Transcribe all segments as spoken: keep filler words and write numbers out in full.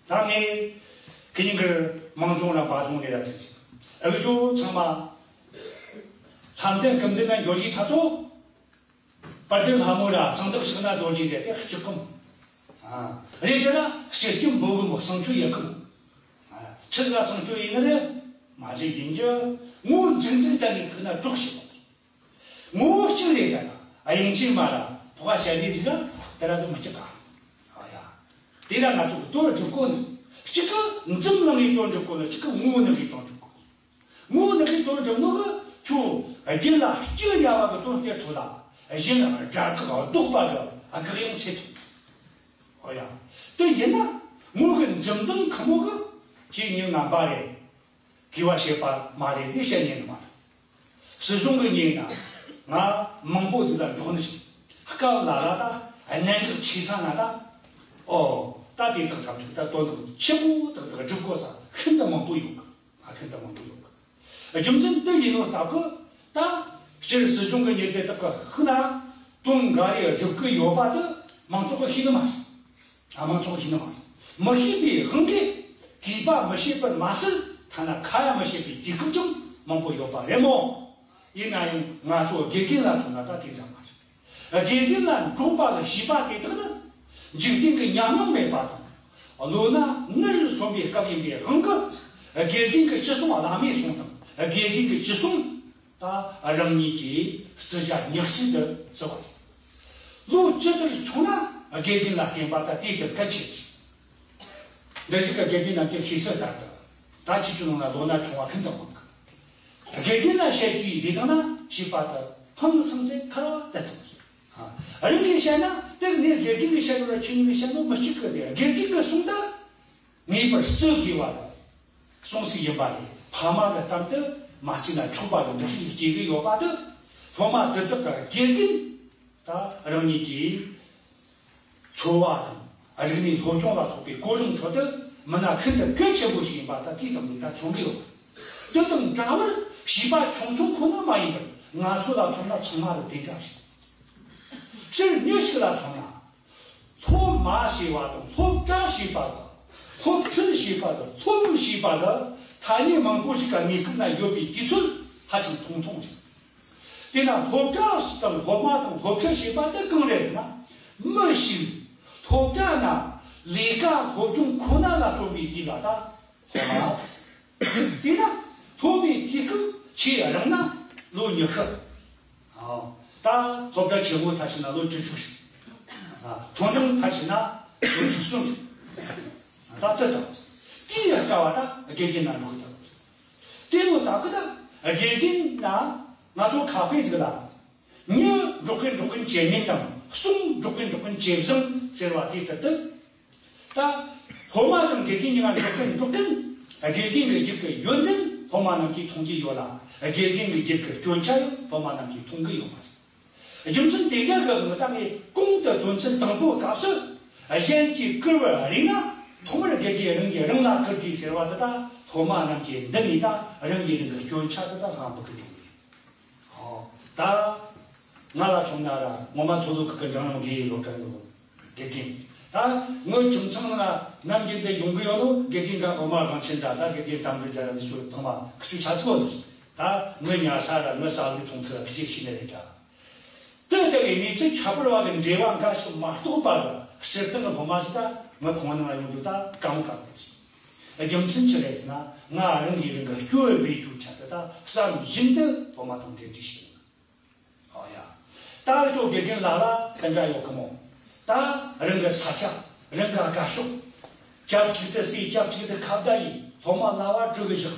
ད་ངས་ཁི་ཉིན་གི་མང་ཚོང་ར་བ་ཚོང་ལས་ར་དེ་ཚེ་ཨ་བི་ཆོ་ཚང་མ་ལྷམ་ལྡན་སྐུམ་ལྡན་ན་འགྱོ་ཡི་ཐ་ཚོ། པར་དེ་ལྷ་མོ་ར་ཚང་དག་ཤག་ན་རྡོ་རྗེ་རེད་དེ་གཅིག་གམ། ཨ་རེད་ཅེ་ན་ཤེར་སྐྱིན་འབོ་གི་མོ་སང་ཆུ་ཡག་གམ། ཨ་ཆི་ལ་སང་ཆུ་ཡིན་ནི་རེད། མ་རེད་ཡིན་རྒྱུ། ངོ་འཛིན་འཛིན་ད་ནི་ཁུ་ན་སྒྲོག་ཞིག་པ། ངོ་བོ་གཅིག་རེད་ཀྱང་ན་དབྱིན་ཇི་མ་ར་ཕོ་བ་བཤད་ནི་ཟིག་ལ་དེ་ར་ཚོ་མི་གཅིག་ག་ཨ་ཡ། དེ་ར་ང་ཚོ་གི་དོན་སྒྲུབ་གོ་ནི། གཅིག་གི་འཛུམ་ལངས་ཡི་དོན་སྒྲུབ་གོ་ནི། གཅིག་གི་ངོ་བོ་ནི་གི་དོན་སྒྲུབ་གོ་ནི། ངོ་བོ་ནི་གི་དོན་སྒྲུབ་ནོ་གི་ཁྱོད་རྒྱུད་ལ་སྐྱི་ཡ་བ་གི་དོན་སྟེར་ཐུབ་ལ། གཞན་དགྲ་བགེགས་བཟློག་པ་གི་དགག་དབྱེ་སེལ་ཐུབ། ཨོ་ཡ། དེ་ཡིན་ན་ངོ་གི་འཛུམ་མདངས་ཁ་མོ་གི་ཁྱེད་ཉིད་ངན་པ་རེད། གུས་པ་བྱེད་པ་མ་རེད་ཟེར་བཤད་ཉན་ནི་མ་རེད། སྲིད་གཞུང་གི་ཉིན་ན་ང་མང་པོ་ཟིག་ལ་འགྲོགས་ནི་ཞིག་སྐབས་ལ་ལ་ད་གནད་འགག་ཆེ་ས་ན་ད། ཨོ་ད་དེ་དག་ཐམས་ཅད་ད་དོན་དག་ཆེན་པོ་དག་དག་སྒྲུབ་དགོས་ས་ཤིན་ཏུ་མང་པོ་ཡོད་གི། ང་ཤིན་ཏུ་མང་པོ་ཡོད་གི། རྒྱུ་མཚན་དེ་ཡིན་ནོ་སྟབས་གི་ད་སྤྱིར་སྲིད་གཞུང་གི་ཉིན་དེ་དག་གི་ཤུགས་ན་དོན་འགའ་རེ་སྒྲུབ་གི་ཡོད་པ་དེ་མང་ཚོགས་ཀྱིས་ཤེས་ནི་མ་རེད། ཨ་མང་ཚོགས་ཤིག་ནི་མ་མི་ཤེས་པའི་དབང་གིས་གུས་པ་མི་བྱེད་པར་མ་ཟད་ཐ་ན་ཁ་ཡ་མི་བྱེད་པའི་དུས་སྐབས་ཀྱང་མང་པོ་ཡོད་པ་རེད་མོ། ཡིན་ན་ཡང་ང་ཚོ་དགེ་རྒན་ལ་མཚོན་ན་ད་དེ་འདྲ་མ་རེད། དགེ་རྒན་ལ་འགྲོགས་པ་གི་བྱིས་པ་དེ་དག་ནི་འཇིག་རྟེན་གྱི་ཉམས་མྱོང་མེད་པ་དང་། ལོ་ན་ནར་སོན་པའི་སྐབས་ཡིན་པའི་དབང་གིས་དགེ་རྒན་གྱི་ཅི་གསུང་བླ་མས་གསུང་དང་དགེ་རྒན་གྱི་ཅི་གསུང་། ད་རང་ཉིད་ཀྱིས་བརྩི་བྱ་ཉག་གཅིག་ཏུ་བརྩི་བ་རེད། ལོ་ཇི་ལྟར་ཆུང་ན་དགེ་རྒན་ལ་བརྟེན་པ་ད་དེ་ལྟར་གལ་ཆེ། འདི་ཞིག་གི་དགེ་རྒན་རྣམས་ཀྱི་ཤེས་གསལ་ལྟར་དུ། ད་ཁྱེད་ཚོའི་ནང་ན་ལོ་ན་ཆུང་བ་ཤིན་ཏུ་མང་གི། དགེ་རྒན་ལ་བཤད་རྒྱུའི་ལས་དང་ན་བྱིས་པ་དེ་ཕངས་སེམས་ཟེར་ཁ་བ་དེ་ཐོག་རང་གིས་བཤད་ན་དེ་ནས་དགེ་རྒན་གྱིས་བཤད་ནོ་ལ་ཁྱོད་ཉིད་ཀྱིས་བཤད་ནོ་མི་གཅིག་གི་ཟེར། དགེ་རྒན་གྱིས་གསུངས་ད། ངེས་པར་བརྩི་དགོས་པ་དང་གསུངས་སྲིད་ཡིན་པ་རེད། ཕ་མ་གི་གཏམ་དུ་མ་བརྩིས་ན་ཆོག་པ་གི་འདུ་ཤེས་སྐྱེ་གི་ཡོད་པ་དེ། སློབ་མ་དེ་དག་གི་དགེ་རྒན་ད་རང་ཉིད་ཀྱི་འཚོ་བ་དང་རིག་གནས་སློབ་སྦྱོང་ལ་སོགས་པའི་གོ་རིམ་ཁྲོད་དུ་མི་སྣ་ཤིན་ཏུ་གལ་ཆེན་པོ་ཞིག་ཡིན་པ་ད་དེའི་སྟེང་ནས་ད་མཚོན་གི་ཡོད། དེ་དང་འདྲ་བར་བྱིས་པ་ཆུང་ཆུང་ཁོ་ན་མ་ཡིན་པར་ང་ཚོ་ལ་མཚོན་ན་ཚང་མ་ལ་དེ་འདྲ་རེད། སྤྱིར་མྱི་ཞིག་ལ་མཚོན་ན། སློབ་མ་ཞེས་པ་དང་སློབ་གྲྭ་ཞེས་པ་དང་སློབ་ཁྲིད་ཞེས་པ་དང་སློབ་ཞེས་པ་ལ་ཐ་སྙད་མང་པོ་ཞིག་གི་གནས་སྐབས་ན་ཡོད་པའི་དུས་ཚོད་ཧ་ཅང་ཐུང་ཐུང་རེད། དེས་ན་སློབ་གྲྭ་དང་སློབ་མ་དང་སློབ་ཁྲིད་ཞེས་པ་དེ་གང་རེད་ཟེར་ན། མི་ཞིག་སློབ་གྲྭ་ན་ལས་ཀ་སློབ་སྦྱོང་ཁོ་ན་ལ་སྤྲོ་བའི་དུས་ལ་ད་སློབ་མ་དང་། དེས་ན་སློབ་མའི་དུས་སྐབས་ཆེས་རིང་ན་ལོ་ཉི་ཤུ། ཨ། ད་སློབ་གྲྭ་ཆེན་མོ་མཐར་ཕྱིན་ན་ལོ་བཅུ་གཅིག་ཞིག་ཨ། མཐོ་འབྲིང་མཐར་ཕྱིན་ན་ལོ་བཅུ་གསུམ་ཞིག་ད་ལྟ་དང་། དེའི་སྐབས་བ་ད་དགེ་རྒན་ན་འགྲོ་གི་འདུག་དེ་ལོ་ད་གི་ད་དགེ་རྒན་ན་ང་ཚོ་ཁ་ཧྥེ་ཟིག་ལ། མྱི་འགྲོགས་གིན་འགྲོགས་གིན་བྱེད་ཉེན་དང་གསུང་འགྲོགས་གིན་འགྲོགས་གིན་བྱེད་བཟང་ཟེར་བ་དེ་ལྟར་དུ། ད། སློབ་མ་དང་དགེ་རྒན་གཉིས་ཀ་འགྲོགས་གིན་འགྲོགས་གིན། དགེ་རྒན་གྱི་རྒྱུད་ཀྱི་ཡོན་ཏན་སློབ་མ་རྣམས་ཀྱིས་མཐོང་གི་ཡོད་ལ། དགེ་རྒན་གྱི་རྒྱུད་ཀྱི་སྐྱོན་ཆ་ཡང་སློབ་མ་རྣམས་ཀྱིས་མཐོང་གི་ཡོད་པ་རེད། རྒྱུ་མཚན་དེ་འདྲ་གི་དབང་ད་ངས་གོང་དུ་དོན་ཚན་དང་པོའི་སྐབས་སུ་གཞན་གྱིས་བསྐུར་བར་རིགས་ན་ཐོག་མར་དགེ་རྒན་རང་གིས་རང་ལ་བསྐུར་དགོས་ཟེར་བ་དེ་དག་སློབ་མ་རྣམས་ཀྱིས་འདི་ནས་ད་རང་གིས་རང་གི་སྐྱོན་ཆ་དེ་དག་སྔ་པོ་གི་འཇོག་གི་རེད། ཨོ། ད། ང་ལ་བྱུང་ན་ར་ངོ་མ་མཚོ་ལྷོ་ཁུལ་གྱི་འབྲིང་རིམ་དགེ་རྒན་སློབ་གྲྭ་ནས་དགེ་རྒན། ད་ངའི་ཁྱིམ་ཚང་ནང་ནམ་རྒྱུན་དུ་ཡོང་གི་ཡོད་ནོ་དགེ་རྒན་ག་འོ་མ་རང་ཆེན་འདྲ་ད་དགེ་རྒན་དམ་པའི་རྒྱ་ར་འདི་ཚོ་ཚང་མ་ཁི་ཆུ་ཆ་ཚིག་ཡོད་ནི། ད་ངའི་ཉལ་ས་ར་ངའི་ས་ལུགས་མཐོང་ཐུབ་ལ་ཁི་ཆེ་ཤི་ནི་རེད་འདྲ། དེ་ལྟ་བུའི་གནས་ཚུལ་ཁྱད་པར་བ་གི་འབྲེལ་བ་འགའ་ཞིག་མ་གཏོགས་པར་སྤྱིར་བཏང་གི་སློབ་མ་ཞིག་ད་ངའི་ཁོང་ནང་ཡོང་རྒྱུ་ད་དཀའ་མོ་དཀའ་མོ་ཞིག་རྒྱུ་མཚན་ཅི་རེད་ཟེར་ན་ང་རང་གིས་རང་གི་སྐྱོན་སྦས་རྒྱུ་ཆ་དེ་ད་བསམ་བཞིན་དུ་སློབ་མ་དང་འབྲེལ་འདྲིས་ཤིག་ཨོ་ཡ། ད་ཁྱོད་དགེ་རྒན་ལ་ལ་དེ་འདྲ་ཡོད་གི་མོ། ད་རང་གི་ས་ཆ་རང་གི་དགའ་ཕྱོགས། ཆབས་ཅིག་ཏུ་སྲས་ཆབས་ཅིག་ཏུ་ཁ་བརྡ་ཡིས་སློབ་མ་ལ་བ་དྲུག་གི་བཞག་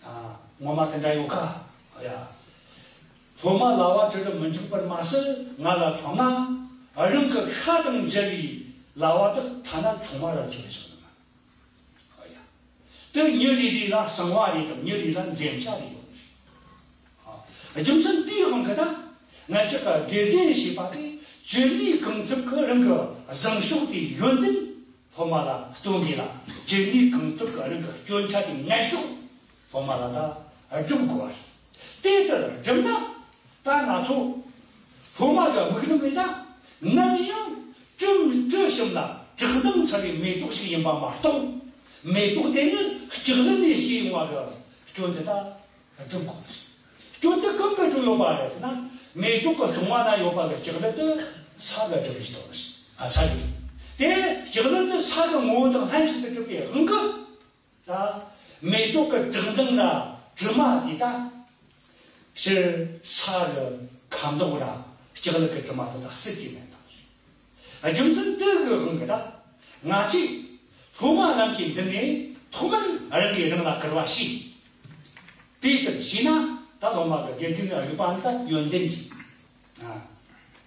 ཨ། ངོ་མ་དེ་འདྲ་ཡོད་ཀ་ཨོ་ཡ། སློབ་མ་ལ་བ་དྲུག་རུ་མི་འཇུག་པར་མ་ཟད་ང་ལ་ཚང་མ་རང་གི་ཤ་དང་འབྲེལ་བའི་ལ་བ་དག་ཐ་ན་ཆུང་མ་ར་གྱུར་བཞག་ནི་མ། ཨ་ཡ། དེ་མྱི་རེ་རེ་ལ་གསང་བ་རེ་དང་མྱི་རེ་ལ་འཛེམ་བྱ་རེ་ཡོད་རེད། ཨ། རྒྱུ་མཚན་དེའི་དབང་གིས་ད་ང་ཅག་གི་དགེ་རྒན་ཞེས་པ་དེ་ཇི་སྙེད་གང་ཐུབ་ཀྱིས་རང་གི་བཟང་ཕྱོགས་དེའི་ཡོན་ཏན་སློབ་མ་ལ་སྟོན་དགོས་ལ་ཇི་སྙེད་གང་ཐུབ་ཀྱིས་རང་གི་སྐྱོན་ཆ་དེའི་ངན་ཕྱོགས་སློབ་མ་ལ་ད་སྒྲུབ་དགོས་པ་རེད། དེ་ལྟར་བསྒྲུབས་ན། ད་ང་ཚོ་སློབ་མ་གི་དམིགས་རིམ་ལས་ད་ནམ་ཡང་གྲུ་གྲུ་གཤམ་ལ་ བཀྲག་མདངས་འཚེར་བའི་མེ་ཏོག་ཞིག་ཡིན་པ་མ་གཏོགས། མེ་ཏོག་དེ་ནི་ལྕགས་ལུད་ནས་སྐྱེས་ཡོང་བ་གི་སྐྱོན་དེ་ད་སྒྲུབ་དགོས་པ་རེད། སྐྱོན་དེ་གང་གིས་སྒྲུབ་ཡོད་པ་རེད་ཟེར་ན། མེ་ཏོག་གི་ལྟུང་བ་ན་ཡོད་པ་གི་ལྕགས་ལུད་དེ་ས་གིས་སྒྲུབ་པའི་སྟོབས་རེད། ཨ། ས་གིས། དེ་ལྕགས་ལུད་དེ་ས་གི་ངོ་བོ་དང་ལྷན་ཅིག་ཏུ་གྲུབ་པའི་དབང་གིས། ད་མེ་ཏོག་གི་བཀྲག་མདངས་ར་དྲི་མ་དེ་ད་སྤྱིར་ས་གི་ཁ་མདོག་ར་ལྕགས་ལུད་གི་དྲི་མ་དེ་དག་སྲིད་ཀྱི་མེད་པ་རེད། རྒྱུ་མཚན་དེ་གི་དབང་གིས་ད་ང་ཚོས་སློབ་མ་རྣམས་ཀྱི་མདུན་ནས་ཐོག་མར་རང་གིས་རང་ལ་དགར་བ་བྱས། དེ་ལྟར་བྱས་ན་ད་སློབ་མ་གི་དགེ་རྒན་གྱི་རིག་པ་ནི་ད་ཡོན་ཏན་གྱི། ཨ།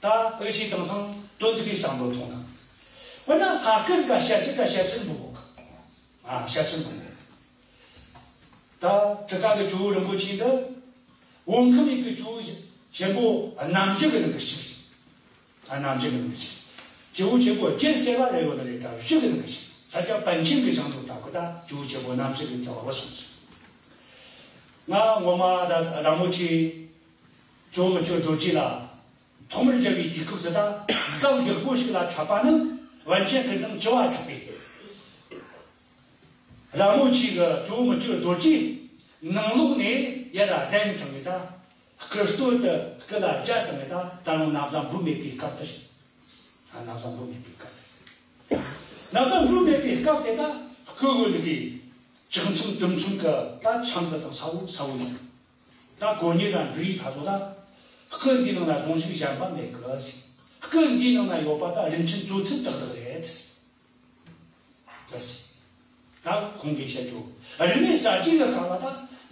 ད་འུ་ཆོས་དེང་སང་དོན་དེ་གའི་བསམ་བློ་ཐོངས་དང་། དཔེར་ན་ལྷ་སྐུ་ཟིག་ག་ཞལ་ཚིགས་ག་ཞལ་ཚིགས་འབུལ་གོ་གི། ཨ། ཞལ་ཚིགས་འབུལ་གོ། ད་ཁྲི་ཀ་གི་ཇོ་བོ་རིན་པོ་ཆེ་འདི་བོད་ཁམས་ཡུལ་གྱི་ཇོ་བོ་ཆེན་པོ་རྣམ་བཞི་གི་ནང་གི་གཅིག་རེད། ཨ། རྣམ་བཞི་གི་ནང་གི་གཅིག་ཇོ་བོ་ཆེན་པོ་རྒྱལ་སྲས་ལ་རེ་ཡོད་ནི་རེད། ད་བཞི་གི་ནང་གི་གཅིག་ས་སྐྱ་པཎ་ཆེན་གྱི་ཞིང་དུ་ད་གོ། ད་ཇོ་བོ་ཆེན་པོ་རྣམ་བཞི་གི་རྩ་བ་བུད་སོང་ཟེར། ང་ངོ་མ་ད་ར་མོ་ཆེ་ཇོ་མི་བསྐྱོད་རྡོ་རྗེ་ལ་ཐོག་མར་མཇལ་བའི་དུས་སྐབས་སུ། ད་སྐབས་ཡག་པོ་ཞིག་ལ་འཕྲད་པ་ནི་པཎ་ཆེན་སྐུ་ཕྲེང་བཅུ་བ་མཆོག་གིས། ར་མོ་ཆེ་གི་ཇོ་མི་བསྐྱོད་རྡོ་རྗེ་ནང་ལོགས་ནས་ཡར་གདན་དྲངས་ནས། ད་སྐུ་སྟོད་དུ་སྐུ་ལ་རྒྱ་བཏང་ནས། ད་ད་རུང་ན་བཟའ་འབུལ་མེད་པའི་སྐབས་དེར། ན་བཟའ་འབུལ་མེད་པའི་སྐབས་དེར། ན་བཟའ་འབུལ་མེད་པའི་སྐབས་དེ། ད་སྐུ་གོན་གི་ལྕགས་མཚམས་དུམ་མཚམས་གི་ད་ཆང་གི་དང་ས་བོ་ས་བོ་ཡིན། ད་གོ་གཉིས་ལ་འབྲུ་ཡི་ཐ་ཚོ། ད་སྐུ་འདིའི་ནང་ན་རྫོང་ཞིག་གཞན་པ་མེད་གི་ཟེར། སྐུ་འདིའི་ནང་ན་ཡོད་པ་ད་རིན་ཆེན་གཙུག་ཐུན་དག་དག་རེད་ཟེར། ད་ཁོང་གིས་བཤད་རྒྱུ། རིག་གནས་གསར་བརྗེ་གི་སྐབས་ལ་ད་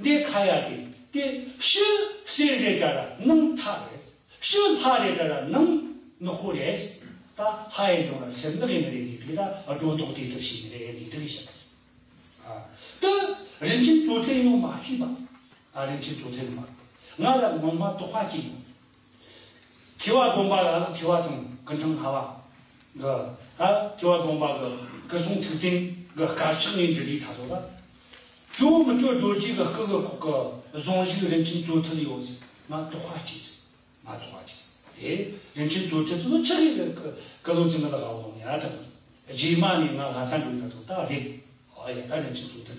འདི་ཁ་ཡ་དེ་དེ་ཕྱི་གསེར་རེད་དྲ་ར་ནང་ཐག་རེད། ཕྱི་ལྷ་རེད་དྲ་ར་ནང་ནག་པོ་རེད། ད་ལྷ་ཡི་ཡོང་ར་སེམས་ནག་ཡིན་ནི་རེད་ཟེར། དེ་ད་སྒྲོ་འདོགས་དེ་ལྟར་བྱས་ནི་རེད་ཟེར། དེ་གི་བཤད། ཨ། ད་རིན་ཆེན་གཙུག་ཐུན་ཡང་མ་ཤེས་པ། ཨ། རིན་ཆེན་གཙུག་ཐུན་མ། ང་ར་ངོ་མ་དོགས་པ་སྐྱེས་ཡོང་། མཁས་པ་དགོན་པ་ལ་མཁས་པ་ཚང་། སྐུ་ཕྲེང་ལྔ་བ་གི། ཨ། མཁས་པ་དགོན་པ་གི་སྐུ་སྲུང་ཐུགས་རྟེན་གི་དཀར་ཆག་ནས་འབྲི་དུས་ཐ་ཚོ་ལ། ཇོ་མི་བསྐྱོད་རྡོ་རྗེ་གི་སྐུ་གི་ཁོག་གི་གཟུངས་གཞུག་རིན་ཆེན་གཙུག་ཐུན་ཡོད་ཟེར། ང་དོགས་པ་སྐྱེས་ཟེར། ང་དོགས་པ་སྐྱེས་ཟེར། དེ་རིན་ཆེན་གཙུག་ཐུན་ཚོ་ཆི་རེད་གི། སྐུ་ལོ་ཚིགས་མི་ལ་ག་བ་ལོང་ཡ་ད། རྗེས་མ་ནས་ང་ལྷ་ས་འགྲོ་ཐ་ཚོ་ད་རེད། ཨ་ཡ། ད་རིན་ཆེན་གཙུག་ཐུན་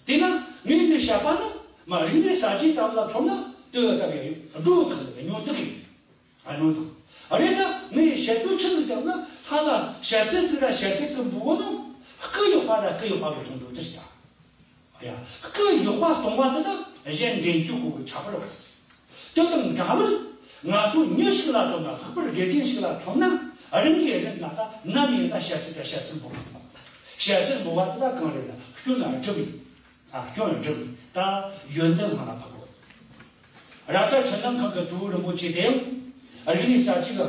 དེ། དེས་ན་ངས་འདི་བཤད་པ་ནི་མ་རིག་གནས་གསར་བརྗེ་ལྟ་བུ་ལ་མཚོན་ན་དེ་ལྟ་བུ་ཡིན། སྒྲོ་བཏགས་ཡིན། སྨྱོ་བཏགས་ཡིན། ཨ། སྨྱོ་བཏགས་རེད། ད་ངས་བཤད་རྒྱུ་ཆི་ཟིག་ཟེར་ན། ལྷ་ལ་ཞལ་ཚིགས་ཟིག་ར་ཞལ་ཚིགས་ཟིག་འབུལ་གོ་ན་སྐུ་ཡག་པ་ར་སྐུ་ཡག་པ་གི་དོན་དུ་དེ་ཞིག་ད། ཨ་ཡ། སྐུ་ཡག་པ་གཏོང་བ་དེ་དག་གཞན་འདྲེན་རྒྱུ་དགོས་གི་ཁྱད་པར་བ་ཟེར། དེ་དང་འདྲ་བར་ང་ཚོ་མྱི་ཞིག་ལ་མཚོན་ན། ལྷག་པར་དགེ་རྒན་ཞིག་ལ་མཚོན་ན། རང་གི་རིགས་ན་ད་ནམ་ཡིན་ད་ཞལ་ཚིགས་ད་ཞལ་ཚིགས་འབུལ་དགོས། ཞལ་ཚིགས་འབུལ་བ་དེ་དག་གང་རེད་ན་སྐྱོན་ལ་སྒྲུབ་ཡིན། ཨ། སྐྱོན་ལ་སྒྲུབ་ཡིན། ད་ཡོན་ཏན་སྔོན་ལ་ཕབ་དགོས། ར་ས་ཕྱི་ནང་ཁང་གི་ཇོ་བོ་རིན་པོ་ཆེ་དེ་ཡང་རིག་གནས་གསར་བརྗེ་གི་སྐབས་ལ་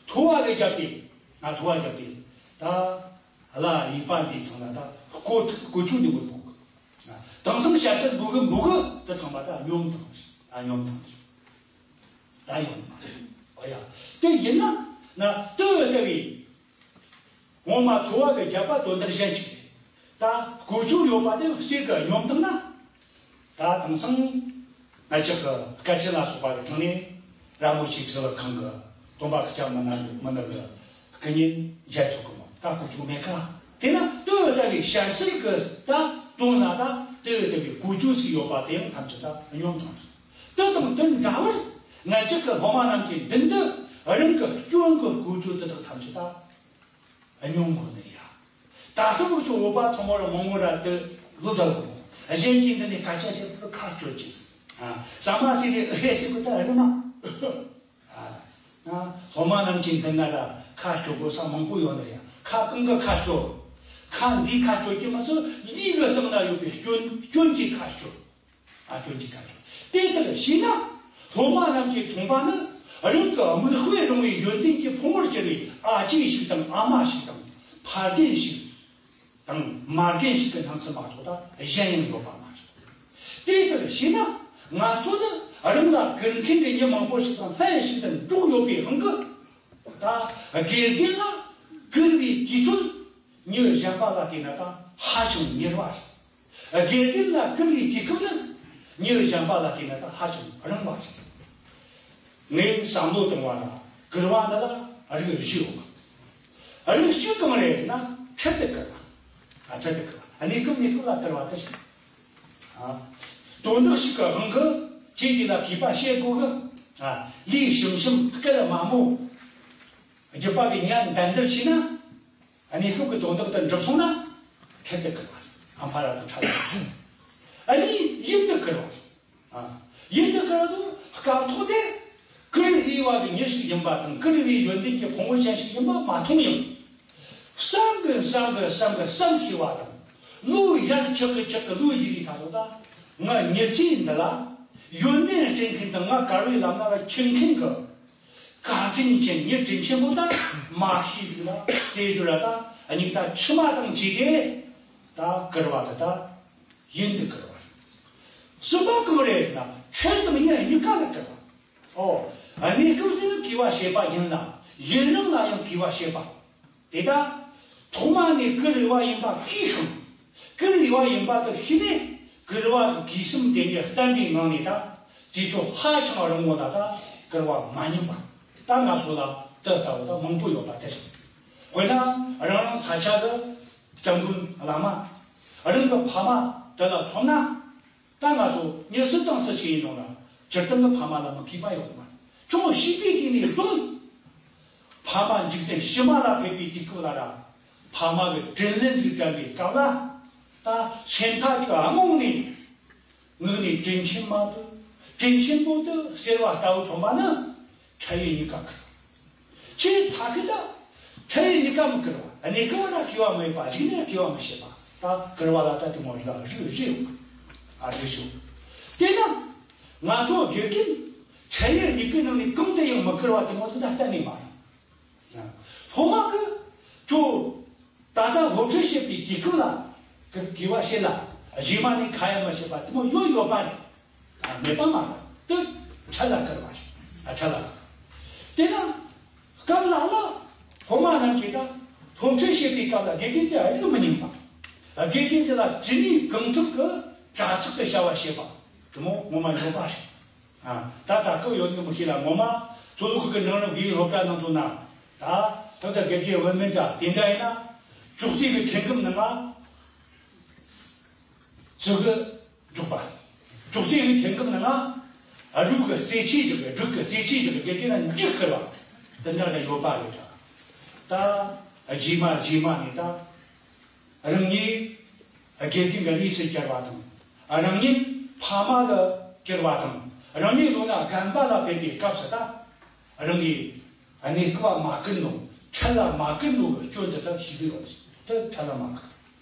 ཐོ་བ་ལས་བརྒྱབ་སྟེ། ཨ། ཐོ་བ་བརྒྱབ་སྟེ། ད་བླ་ཡིག་པ་འདིའི་ཚང་ལ་ད་བཀོད་བཀོད་ཚུལ་འདི་མོ་ཡོང་གི། དེང་སང་ཞལ་ཚིགས་འབུལ་གི་འབུལ་གི་དེ་ཚང་མ་ད་སྨྱོ་བཏགས། ཨ། སྨྱོ་བཏགས། ད་ཡོང་མ་རེད། ཨོ་ཡ། དེ་ཡིན་ན་ན་དེ་ལྟ་བུའི་ངོ་མ་ཐོ་བ་གི་བརྒྱབ་པ་དོན་དག་གཞན་ཞིག་རེད། ད་བཀོལ་སྤྱོད་ཡོད་པ་དེ་གསེར་གི་སྨྱོ་བཏགས་ན། ད་དེང་སང་ང་ཅག་གི་སྐད་ཆ་ལ་སོགས་པ་གི་དྲུང་ནས་ར་མོ་ཆེ་ཚེ་ལག་ཁང་གི་སྟོན་པ་ཤཱཀྱ་མུ་ན་མུ་ནི་གི་སྐུ་བརྙན་མཇལ་ཆོག་གི་མོ། ད་བཀོལ་སྤྱོད་མེད་ཀ། དེ་ན་དེ་ལྟ་བུའི་ཞལ་གསེར་གི་ད་དོན་ལ་ད་དེ་ལྟ་བུའི་བཀོལ་སྤྱོད་ཅིག་ཡོད་པ་དེ་ཡང་ཐམས་ཅད་ད་སྨྱོ་བཏགས་རེད། དེ་དང་དེ་འདྲ་བར་ང་ཅག་གི་སློབ་མ་རྣམས་ཀྱི་མདུན་དུ་རང་གི་སྐྱོན་གྱི་བཀོལ་སྤྱོད་དེ་དག་ཐམས་ཅད་ད་སྨྱོ་དགོས་ནི་ཡ། ད་ལྟ་བུ་ཚོ་བོད་པ་ཚང་མ་ར་མང་པོ་ར་དེ་ལོ་ཟླ་གོ། གཞན་གྱིས་འདི་ནས་སྐད་ཆ་བཤད་པར་ཁ་སྐྱོར་གྱིས། ཨ། ཟ་མ་ཟོས་ཏེ་ཨེ་ཧེ་ཟེར་གོ་ད་རེད་མ། ཨ། སློབ་མ་རྣམས་ཀྱི་མདུན་ན་ར་ཁ་སྐྱོར་དགོས་ས་མང་པོ་ཡོད་ནི་ཡ། ཁ་གང་གི་ཁ་སྐྱོར། ཁ་འདིའི་ཁ་སྐྱོར་གྱི་མ་ཚད་འདི་གི་སྟེང་ན་ཡོད་པའི་སྐྱོན་སྐྱོན་གྱི་ཁ་སྐྱོར། ཨ། སྐྱོན་གྱི་ཁ་སྐྱོར། དེ་ལྟར་བྱས་ན་སློབ་མ་རྣམས་ཀྱིས་མཐོང་བ་ནི་རང་གི་མིག་དཔེ་རུང་བའི་ཡོན་ཏན་གྱི་ཕོ་མོར་གྱུར་བའི་ཨ་ཅེ་ཞིག་དང་ཨ་མ་ཞིག་དང་ཕ་རྒན་ཞིག་དང་མ་རྒན་ཞིག་གི་སྣང་ཚུལ་མ་གཏོགས་ད་གཞན་ཡང་ཡོད་པ་མ་རེད། དེ་ལྟར་བྱས་ན་ང་ཚོ་ནི་རང་ལ་དགེ་མཁན་གྱི་མྱི་མང་པོ་ཞིག་དང་ལྷན་ཞིག་ཏུ་འགྲོགས་ཡོད་པའི་དབང་གིས། ད་དགེ་རྒན་ལ་བཀུར་བའི་དུས་ཚོད་མྱི་གཞན་པ་ལ་བལྟས་ན་ད་ཧ་ཅང་ཉེ་བ་རེད། དགེ་རྒན་ལ་བཀུར་བའི་དུས་སྐབས་ནི་མྱི་གཞན་པ་ལ་བལྟས་ན་ད་ཧ་ཅང་རིང་བ་རེད། ངས་བསམ་བློ་གཏོང་བ་ལ་བཀུར་བ་འདི་ལ་རིགས་བཞི་ཡོད། རིགས་གཅིག་གང་རེད་ཟེར་ན་འཕྲལ་དུ་བསྐུར་བ། ཨ། འཕྲལ་དུ་བསྐུར་བ། གནས་སྐབས་གནས་སྐབས་ལ་བསྐུར་བ་དེ་ཞིག་ཨ། དོན་དག་ཞིག་གི་དབང་གིས་ཁྱེད་ཀྱིས་ལ་གུས་པ་བྱེད་དགོས་གི། ཨ། ལུས་ཞིམ་ཞིམ་སྐད་དམའ་མོ། རྒྱུད་པ་གི་ཉམས་ལྡན་འདིར་བྱས་ན། གནས་སྐབས་ཀྱི་དོན་དག་དེ་འགྲུབ་སོང་ན། འཕྲལ་དུ་བསྐུར་བ། ཨ། ཕ་ར་དང་ཕྲ་ར། ཨ་ནི་ཡུན་དུ་བསྐུར་བ། ཨ། ཡུན་དུ་བསྐུར་བ་དང་སྐབས་ཐོག་དེ། བསྐུར་འོས་པ་གི་མྱི་ཞིག་ཡིན་པ་དང་། བསྐུར་བའི་ཡོན་ཏན་གྱི་ཕུང་པོ་ཅན་ཞིག་ཡིན་པ་མ་མཐོང་ཡང་། བསམ་གི་བསམ་གི་བསམ་གི་བསམ་ཤེས་པ་དང་། བློ་ཡར་ཆག་གི་ཆག་གི་བློ་ཡི་རིགས་ད་དུང་ད། ང་མྱི་ཚེ་འདི་ལ་ཡོན་ཏན་སྤྲད་མཁན་དང་། ང་དཀར་བའི་ལམ་སྣ་ལ་ཁྱེར་མཁན་གྱི་བཀའ་དྲིན་ཅན་མྱི་དྲིན་ཆེན་པོ་ད་མ་ཤེས་ཟིག་ལ་ཟེར་རྒྱུ་ར། ད་མྱིག་ད་མཆི་མ་དང་བཅས་ཏེ་ད་བསྐུར་བ་དེ་ད་ཡུན་དུ་བསྐུར་བ་རེད། གསུམ་པ་གང་རེད་ཟེར་ན། འཕྲལ་དང་ཡུན་གཉིས་ཀ་ལ་བསྐུར་བ། ཨོ། གནས་སྐབས་སུ་གུས་པ་བྱེད་པ་ཡིན་ལ། ཡུན་རིང་ལ་ཡང་གུས་པ་བྱེད་པ། དེ་ད་ཐོག་མ་ནས་བསྐུར་རེ་བ་ཡིན་པ་ཤེས་ཤིང་། བསྐུར་རེ་བ་ཡིན་པ་དེ་ཤེས་ནས། བསྐུར་བ་གི་གུས་སེམས་དེ་ཉིད་བརྟན་པོའི་ངང་ནས་ད། དུས་ཚོད་ཧ་ཅང་རིང་བོ་ལ་ད་བསྐུར་བ་མ་ཉམས་པ། ད་ང་ཚོ་ལ་དེ་ལྟ་བུ་ད་མང་པོ་ཡོད་པ་དེ་རེད། དཔེར་ན་རང་རང་ས་ཆ་གི་སྐྱབས་མགོན་བླ་མ། རང་གི་ཕ་མ་དེ་ལ་མཚོན་ན། ད་ང་ཚོ་མྱི་སུ་དང་སུ་ཞིག་ཡིན་རུང་ལ། སྤྱིར་བཏང་གི་ཕ་མ་ལ་མི་གུས་པ་ཡོད་མ་རེད། ཁྱོད་ཤི་བའི་དུས་ནས་བཟུང་། ཕ་མ་འཇིག་རྟེན་ཕྱི་མ་ལ་ཕེབས་པའི་དུས་སྐབས་ལ་ར། ཕ་མ་གི་དྲིན་ལན་ཟིག་དྲན་པའི་སྐབས་ལ། ད་སེམས་ཐག་གི་རྨོངས་ནས། ངག་ནས་དྲིན་ཆེན་མ་དུ། དྲིན་ཆེན་པོ་དུ་ཟེར་བ་ལྟ་བུ་མཚོན་པ་ནི། འཕྲལ་ཡུན་གཉིས་ཀ་བསྐུར། ཁྱེད་ཐ་ཁི་ད། འཕྲལ་ཡུན་གཉིས་ཀ་མི་བསྐུར་བ། གནས་སྐབས་ལ་གུས་པ་མེད་པ། གཞུག་ནས་གུས་པ་མི་བྱེད་པ། ད་བསྐུར་བ་ལ་ད་དེ་མོ་རིགས་རིགས་བཞི་ཡོད། ཨ། རིགས་བཞི། དེས་ན་ང་ཚོ་དགེ་རྒན་འཕྲལ་ཡུན་གཉིས་ཀའི་ནང་ནས་གང་དུ་ཡང་མི་བསྐུར་བ་དེ་མོ་དེ་ད་གཏན་ནས་མ་རེད། སློབ་མ་གིས་ཁྱོད་ད་ལྟ་སློབ་ཁྲིད་བྱེད་པའི་དུས་སྐབས་ལ་གུས་པ་བྱེད་ལ། རྗེས་མ་ནས་ཁ་ཡ་མི་བྱེད་པ་དེ་མོ་ཡོད་ཡོད་པ་རེད། ཨ། མེད་པ་མ་རེད། དེ་འཕྲལ་ལ་བསྐུར་བ་ཞིག་ཨ། འཕྲལ་ལ་བསྐུར། དེ་ན་སྐབས་ལ་ལ་སློབ་མ་རྣམས་ཀྱིས་ད་སློབ་ཁྲིད་བྱེད་པའི་སྐབས་ལ་དགེ་རྒན་དེ་རིག་མི་ཉན་པ། དགེ་རྒན་དེ་ལ་ཇི་སྙེད་གང་ཐུབ་ཀྱིས་དྲག་ཚགས་ཀྱི་བྱ་བ་བྱེད་པ་དེ་མོ་ངོ་མ་ཡོད་པ་རེད། ཨ། ད་ད་སྐབས་ཡོད་ནི་མི་ཤེས་ལ། ངོ་མ་མཚོ་ལྷོ་ཁུལ་གྱི་འབྲིང་རིམ་དགེ་རྒན་སློབ་གྲྭ་ནང་དུ་ན། ད་ད་ལྟ་དགེ་རྒན་འོས་མི་འདྲ་དེ་འདྲ་ཡིན་ན། ཅོག་ཙེ་གི་ཐེངས་གམ་ནང་ང་ཙི་གུ་འཇོག་པ། ཅོག་ཙེ་གི་ཐེངས་གམ་ནང་ང་རུས་གི་རྩེ་ཆའི་རྒྱབ་གི། སྒྲུག་གི་རྩེ་ཆའི་རྒྱབ་གི་དགེ་རྒན་ལ་འཇིགས་སྐུལ་བ། དེ་འདྲ་ཡོད་པ་རེད། ད་རྗེས་མ་རྗེས་མ་ནས་ད། རང་ཉིད་དགེ་རྒན་གྱི་གནས་སུ་གྱུར་བ་དང་། རང་ཉིད་ཕ་མ་ལ་གྱུར་བ་དང་། རང་ཉིད་ལོ་ན་རྒན་པ་ལ་ཕེབས་པའི་སྐབས་སུ་ད། རང་གིས་གནས་སྐབས་མ་བསྐུར་ནོ། འཕྲལ་ལ་མ་བསྐུར་ནོ་གི་སྐྱོན་དེ་ད་ཤེས་ཀྱི་ཡོད། དེ་འཕྲལ་ལ་མ་བསྐུར།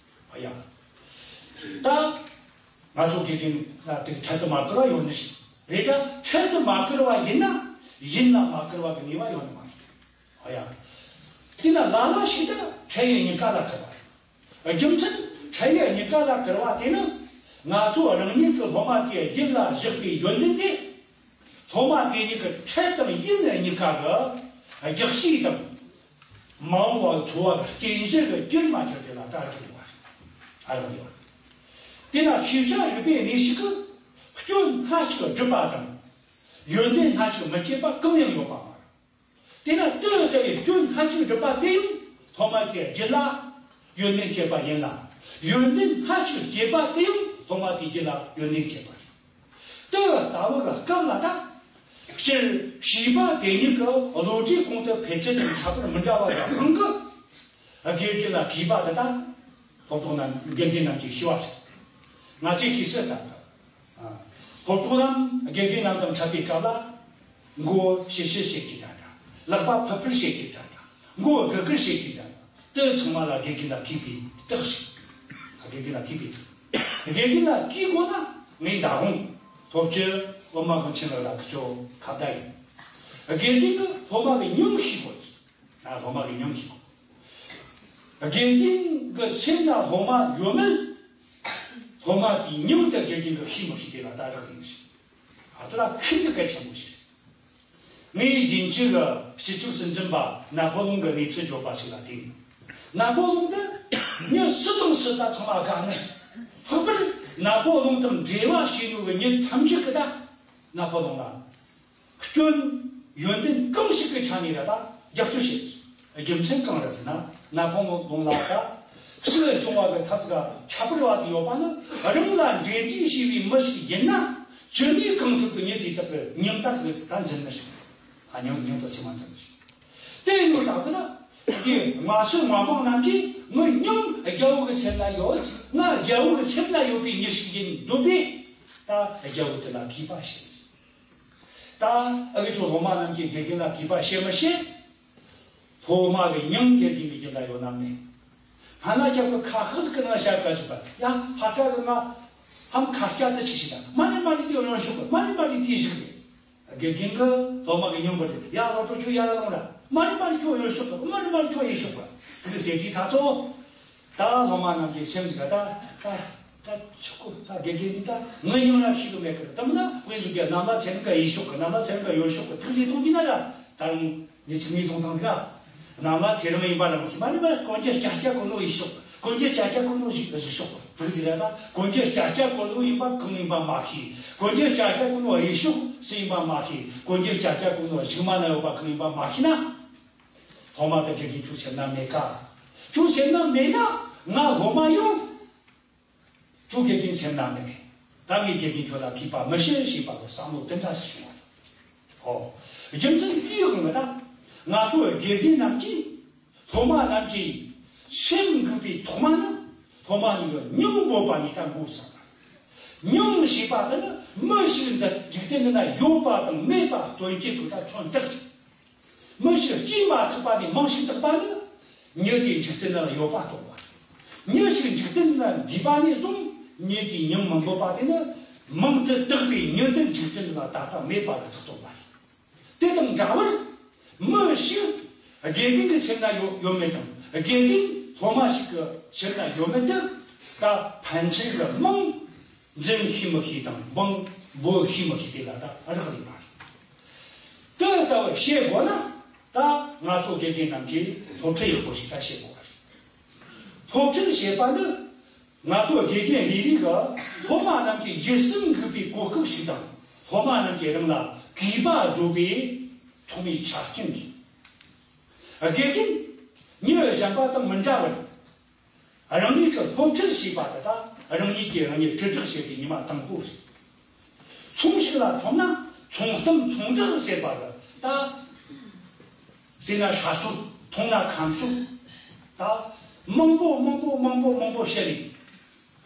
ཨ་ཡ། ད་ང་ཚོ་དགེ་རྒན་ལ་དེ་འཕྲལ་དུ་མ་བསྐུར་བ་ཡོད་ནི་ཞིག་རེད། ད་འཕྲལ་དུ་མ་བསྐུར་བ་ཡིན་ན། ཡུན་ལ་མ་བསྐུར་བ་གི་ནུས་པ་ཡོད་ནི་མ་རེད། ཨ་ཡ། དེ་ན་ལ་ལ་ཞིག་ད་འཕྲལ་ཡུན་གཉིས་ཀ་ལ་བསྐུར་བ་རེད། རྒྱུ་མཚན་འཕྲལ་ཡུན་གཉིས་ཀ་ལ་བསྐུར་བ་དེ་ནི། ང་ཚོ་རང་ཉིད་ཀྱི་སློབ་མ་དེ་རྒྱུད་ལ་བཞག་པའི་ཡོན་ཏན་དེ། སློབ་མ་དེ་ཉིད་ཀྱི་འཕྲལ་དང་ཡུན་གཉིས་ཀ་གི་རྒྱགས་ཤིག་དང་། མ་འོངས་པ་འཚོ་བ་གི་རྟེན་གཞི་གི་རྒྱུར་མ་གྱུར་ཏེ་ལ་ད་རག་ལས་པ་རེད། ཨ། རག་ལས་པ། དེ་ལ་ཤེས་བྱ་རིག་པའི་གནས་ཤིག་གི་སྐྱོན་སྣ་གཅིག་སྒྲུབ་པ་དང་། ཡོན་ཏན་སྣ་གཅིག་མི་སྐྱེད་པ་གང་ཡང་ཡོད་པ་མ་རེད། དེ་ན་དེ་ལྟ་བུའི་སྐྱོན་སྣ་གཅིག་སྒྲུབ་པ་དེ་ཡང་སློབ་མ་དེའི་རྒྱུད་ལ་ཡོན་ཏན་སྐྱེད་པ་ཡིན་ལ། ཡོན་ཏན་སྣ་གཅིག་སྐྱེད་པ་དེ་ཡང་སློབ་མ་དེའི་རྒྱུད་ལ་ཡོན་ཏན་སྐྱེད་པ་རེད། དེ་ལྟ་བུ་གི་སྐབས་ལ་ད། སྤྱིར་བྱིས་པ་དེ་ཉིད་ཀྱི་བློ་གྲོས་གོང་དུ་འཕེལ་ཚད་དང་ཁྱད་པར་མི་འདྲ་བ་གི་དབང་གིས། དགེ་རྒན་ལ་གུས་པ་དེ་ད། སློབ་གྲོགས་རྣམས་དགེ་རྒན་རྣམས་ཀྱིས་ཤེས་པ་རེད། ང་ཚོས་ཤེས་གསལ་ལྟར་དུ། སློབ་གྲོགས་རྣམས་དགེ་རྒན་རྣམས་དང་འཕྲད་པའི་སྐབས་ལ། མགོ་ཞི་ཞི་བྱེད་ཀྱི་འདྲ་འདྲ། ལག་པ་ཕུར་ཕུར་བྱེད་ཀྱི་འདྲ་འདྲ། མགོ་སྒུར་སྒུར་བྱེད་ཀྱི་འདྲ་འདྲ། དེ་ཚང་མ་ལ་དགེ་རྒན་ལ་གུས་པའི་རྟགས་ཤིག་དགེ་རྒན་ལ་གུས་པའི་རྟགས། དགེ་རྒན་ལ་གུས་དགོས་ན་ངས་མདང་དགོང་སློབ་སྤྱི་སློབ་མ་གང་ཆེན་ལགས་ལ་ཁྱོད་ཁ་བརྡ་ཡིན། དགེ་རྒན་གྱིས་སློབ་མ་གི་མྱིང་ཤེས་དགོས། ན་སློབ་མ་གི་མྱིང་ཤེས་དགོས། དགེ་རྒན་གྱི་སེམས་ན་སློབ་མ་ཡོད་མེད། སློབ་མ་དེའི་མྱིང་དེ་དགེ་རྒན་གྱིས་ཤེས་མི་ཤེས་དེ་ལ་ད་རག་ལས་ཤིག་ཨ། དེ་ལ་ཤིན་ཏུ་གལ་ཆེན་པོ་ཞིག་ངས་དབྱིན་ཇི་གི་སྤྱི་ཁྱབ་སྲིད་འཛིན་པ་ན་པོ་ལོན་གྱི་གནས་ཚུལ་བརྗོད་པ་ཞིག་ལ་བརྟེན། ན་པོ་ལོན་དེ་མྱི་སུ་དང་སུ་ད་ཚང་མ་དགའ་ནི། ལྷག་པར་ན་པོ་ལོན་དང་འབྲེལ་བ་བྱས་ནོ་གི་མྱི་ཐམས་ཅད་ཀྱིས་ད་ན་པོ་ལོན་ལ་སྐྱོན་ཡོན་ཏན་གང་ཞིག་གི་ཆ་ནས་ར་ད་རྒྱབ་སྐྱོར་བྱེད། རྒྱུ་མཚན་གང་རེད་ཟེར་ན། ན་ཕོ་མོ་གདོང་ལ་ད་ཕྱི་ལ་སྐྱོང་བ་གི་ཐབས་ཀ་ཁྱད་པར་བ་ཅིག་ཡོད་པ་ནི། རང་ལ་འབྲེལ་འདྲིས་ཞེས་པའི་མི་ཞིག་ཡིན་ན། ཇི་སྙེད་གང་ཐུབ་ཀྱི་མྱི་དེ་དག་གི་སྙིང་དག་གི་ད་འཛིན་ནི་ཞིག་ཨ་སྙིང་སྙིང་དུ་སེམས་མ་འཛིན་ནི་ཞིག་དེ་ཡིན་ནོ་ད་གི་ད། དེ་མ་ཤི་མ་མང་རྣམས་ཀྱིས་ངའི་སྙིང་རྒྱལ་བོ་གི་སེམས་ན་ཡོད། ང་རྒྱལ་བོ་གི་སེམས་ན་ཡོད་པའི་མྱི་ཞིག་ཡིན་འདོད་པས། ད་རྒྱལ་བོ་དེ་ལ་གུས་པ་བྱེད། ད་ཨ་གི་ཚོ་སློབ་མ་རྣམས་ཀྱིས་དགེ་རྒན་ལ་གུས་པ་བྱེད་མི་བྱེད། སློབ་མ་གི་སྙིང་དགེ་རྒན་གི་རྒྱུད་ལ་ཡོད་ན་མེད། སྔ་ན་རྒྱལ་པོ་ཁ་ཤས་ཀྱི་ནང་བཤད་ག་ཞུ་པ་ཡ་ཕ་ཁ་གི་ང་ཧམ་ཁ་སྐྱ་དུ་ཆི་ཞིག་དང་མ་རེད་མ་རེད་དེ་ཡོང་ཤོག་གི་མ་རེད་མ་རེད་དེ་ཞིག་རེད། དགེ་རྒན་གི་སློབ་མ་གི་སྙིང་པོ་རེད། ཡ་སློབ་གྲོགས་ཁྱོད་ཡར་ལངས་ར། མ་རེད་མ་རེད་ཁྱོད་ཡོང་ཤོག་གི་མ་རེད་མ་རེད་ཁྱོད་ཡིན་ཤོག་གི་དེ་གི་ཟེར་དུས་ད་ཚོ། ད་སློབ་མ་རྣམས་ཀྱི་སེམས་ཀྱི་ད་ད་ད་ཆུ་ཁོ་ད་དགེ་རྒན་འདི་ད་ངའི་སྙིང་ལ་ཤི་གི་མེད་གི་དམ་ན་དབེན་ཟུག་གི་ནམ་ལ་ཚེ་རིང་ག་ཡིན་ཤོག་གི་ནམ་ལ་ཚེ་རིང་ག་ཡོད་ཤོག་གི་ཐུགས་སྲས་གཏོང་གི་ན་ར། ད་རུང་ངས་ཆུ་ངས་སོང་དང་ཟིག་ཨ། ནམ་ལ་ཚེ་རིང་ཡིན་པ་ར་མ་ཤེས་མ་རེད་མ་རེད་གོན་རྒྱུ་སྐྱ་སྐྱ་གོན་ནོ་ཡིན་ཤོག་གི་གོན་རྒྱུ་སྐྱ་སྐྱ་གོན་ནོ་ཞིག་ཞིག་ཤོག་གི་ཐུགས་སྲས་ར་ད་གོན་རྒྱུ་སྐྱ་སྐྱ་གོན་ནོ་ཡིན་པ་གང་ཡིན་པ་མ་ཤེས་གོན་རྒྱུ་སྐྱ་སྐྱ་གོན་ནོ་ཡིན་ཤོག་སུ་ཡིན་པ་མ་ཤེས་གོན་རྒྱུ་སྐྱ་སྐྱ་གོན་ནོ་ཞིག་མ་ན་ཡོད་པ་གང་ཡིན་པ་མ་ཤེས་ན། སློབ་མ་དང་དགེ་རྒན་ཁྱོད་སེམས་ན་མེད་ཀ་ཁྱོད་སེམས་ན་མེད་ན་ང་སློབ་མ་ཡོང་། ཁྱོད་དགེ་རྒན་སེམས་ན་མེད། ད་ངས་དགེ་རྒན་ཁྱོད་ལ་གུས་པ་མི་བྱེད་ཞེས་པ་གི་བསམ་བློ་དེ་འདྲ་ཞིག་བྱུང་བ་རེད། ཧོ། རྒྱུ་མཚན་དེའི་དབང་གིས་ད་ང་ཚོ་དགེ་རྒན་རྣམས་ཀྱིས་སློབ་མ་རྣམས་ཀྱི་སེམས་འགུག་པའི་ཐོག་མ་ནི་སློབ་མ་གཉིས་ཀྱི་སྙིང་འབོད་པ་ནས་ད་འགོ་བརྩམས་པ། སྙིང་ཞེས་པ་དེ་ནི་མི་ཞིག་འདི་འཇིག་རྟེན་འདི་ན་ཡོད་པ་དང་མེད་པ་སྟོན་བྱེད་ཀྱི་ད་མཚོན་རྟགས་ཤིག་མི་ཞིག་སྐྱེས་མ་ཐག་པ་ནས་མིང་ཞིག་བཏགས་པ་ནི། མྱི་དེ་འཇིག་རྟེན་ན་ཡོད་པ་རྟོགས་པ། མྱི་ཞིག་འཇིག་རྟེན་ན་འདས་པ་ནས་བཟུང་མྱི་དེའི་མྱིང་མི་འབོད་པ་དེ་ནི། མིང་དེ་བཏགས་པའི་མྱི་དེ་འཇིག་རྟེན་ན་ད་ལྟ་མེད་པ་རེད་རྟོགས་པ་རེད། དེ་དང་འདྲ་བར། མི་ཞིག་དགེ་རྒན་གྱི་སེམས་ན་ཡོད་ཡོད་མེད་དང་། དགེ་རྒན་སློབ་མ་ཞིག་གི་སེམས་ན་ཡོད་མེད་དེ། ད་ཕན་ཚུན་གྱི་མིང་འཛིན་ཤེས་མི་ཤེས་དང་མིང་འབོད་ཤེས་མི་ཤེས་དེ་ལ་ད་རག་ལས་པ་རེད། དེ་ལྟ་བུ་བྱེད་དགོས་ན་ད་ང་ཚོ་དགེ་རྒན་རྣམས་ཀྱིས་སློབ་ཁྲིད་ཡག་པོ་ཞིག་ད་བྱེད་དགོས་པ་རེད། སློབ་ཁྲིད་བྱེད་པ་འདི་ང་ཚོ་དགེ་རྒན་རེ་རེ་གིས་སློབ་མ་རྣམས་ཀྱི་ཡིད་སེམས་འགུག་པའི་གོ་སྐབས་ཤིག་དང་སློབ་མ་རྣམས་ཀྱིས་རང་ལ་གུས་པ་བཟོ་བའི་ཐོག་མའི་ཆ་རྐྱེན་ཡིན། དགེ་རྒན་མྱི་གཞན་པ་དང་མི་འདྲ་བར། རང་ཉིད་ཀྱི་སློབ་ཁྲིད་བྱས་པ་དེ་དག་རང་ཉིད་ཀྱིས་རང་ཉིད་དྲིལ་བསྒྲགས་བྱེད་པའི་ཉི་མ་དང་པོ་རེད། ཚོང་ཞིག་ལ་ཚོང་ན་ཚོང་གཏམ་ཚོང་བསྒྲགས་ཟེར་བ་ལ་ད། ཟས་ན་ཧྲ་ཤོད་འཐུང་ན་ཁམ་ཤོད། ད། མང་པོ་མང་པོ་མང་པོ་མང་པོ་བཤད་ནས།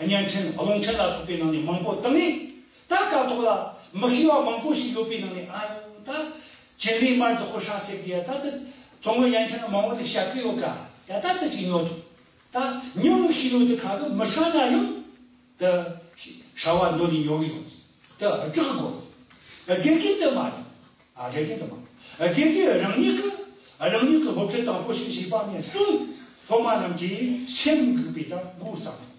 བརྙན་འཕྲིན་རླུང་འཕྲིན་ལ་སོགས་པའི་ནང་ནས་མང་པོ་བཏང་ནས། ད་སྐབས་ཐོག་ལ་མི་ཤེས་པ་མང་པོ་ཞིག་ཡོད་པའི་ནང་ནས་ཨ་ཡོ་ད། ཅི་ལི་མར་དུ་ཧོ་ཧྲ་ཟེར་གི་ཡ་ད་ད། ཚོང་བའི་བརྙན་འཕྲིན་མང་པོ་ཞིག་བཤད་གི་ཡོད་ཀ་ཡ་ད་ད་ཅིག་ཉོ་ཐུབ། ད་ཉུང་ཤེས་ལོ་དེ་ཁ་གི་མི་ཧྲ་ན་ཡང་། དེ་ཧྲ་བ་འདོད་ནས་ཉོ་གི་ཡོད། དེ་སྒྲིག་དགོས། དགེ་རྒན་དེ་མ་རེད། ཨ་དགེ་རྒན་དེ་མ་རེད། དགེ་རྒན་རང་ཉིད་ཀྱི་རང་ཉིད་ཀྱི་སློབ་ཁྲིད་དང་པོ་ཞིག་བྱས་པ་ནས་བཟུང་སློབ་མ་རྣམས་ཀྱིས་སེམས་འགུག་པའི་ད་འགོ་བརྩམས།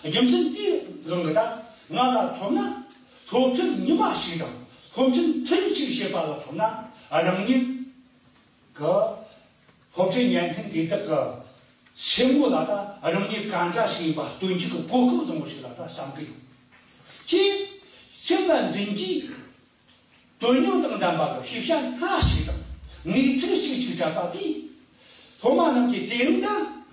རྒྱུ་མཚན་དེའི་དབང་གིས་ད་ང་ལ་མཚོན་ན་སློབ་ཁྲིད་ཉི་མ་ཞིག་དང་སློབ་ཁྲིད་ཐུན་གཅིག་བྱེད་པ་ལ་མཚོན་ན་རང་ཉིད། གི། སློབ་ཁྲིད་བརྙན་འཕྲིན་དེ་དག་གི་སེམས་ངོ་ལ་ད་རང་ཉིད་ག་འདྲ་ཞིག་ཡིན་པ་སྟོན་རྒྱུ་གི་གོ་སྐབས་བཟང་པོ་ཞིག་ལ་ད་བསམ་གི་ཡོད། ཅེས། སེམས་ལ་འཛིན་གྱིས། དོན་སྙིང་དང་ལྡན་པ་གི་ཤེས་བྱ་སྣ་ཞིག་དང་ངེས་ཚིག་གཅིག་གཅིག་བྲལ་བ་དེས། སློབ་མ་རྣམས་ཀྱིས་དེ་རིང་ད་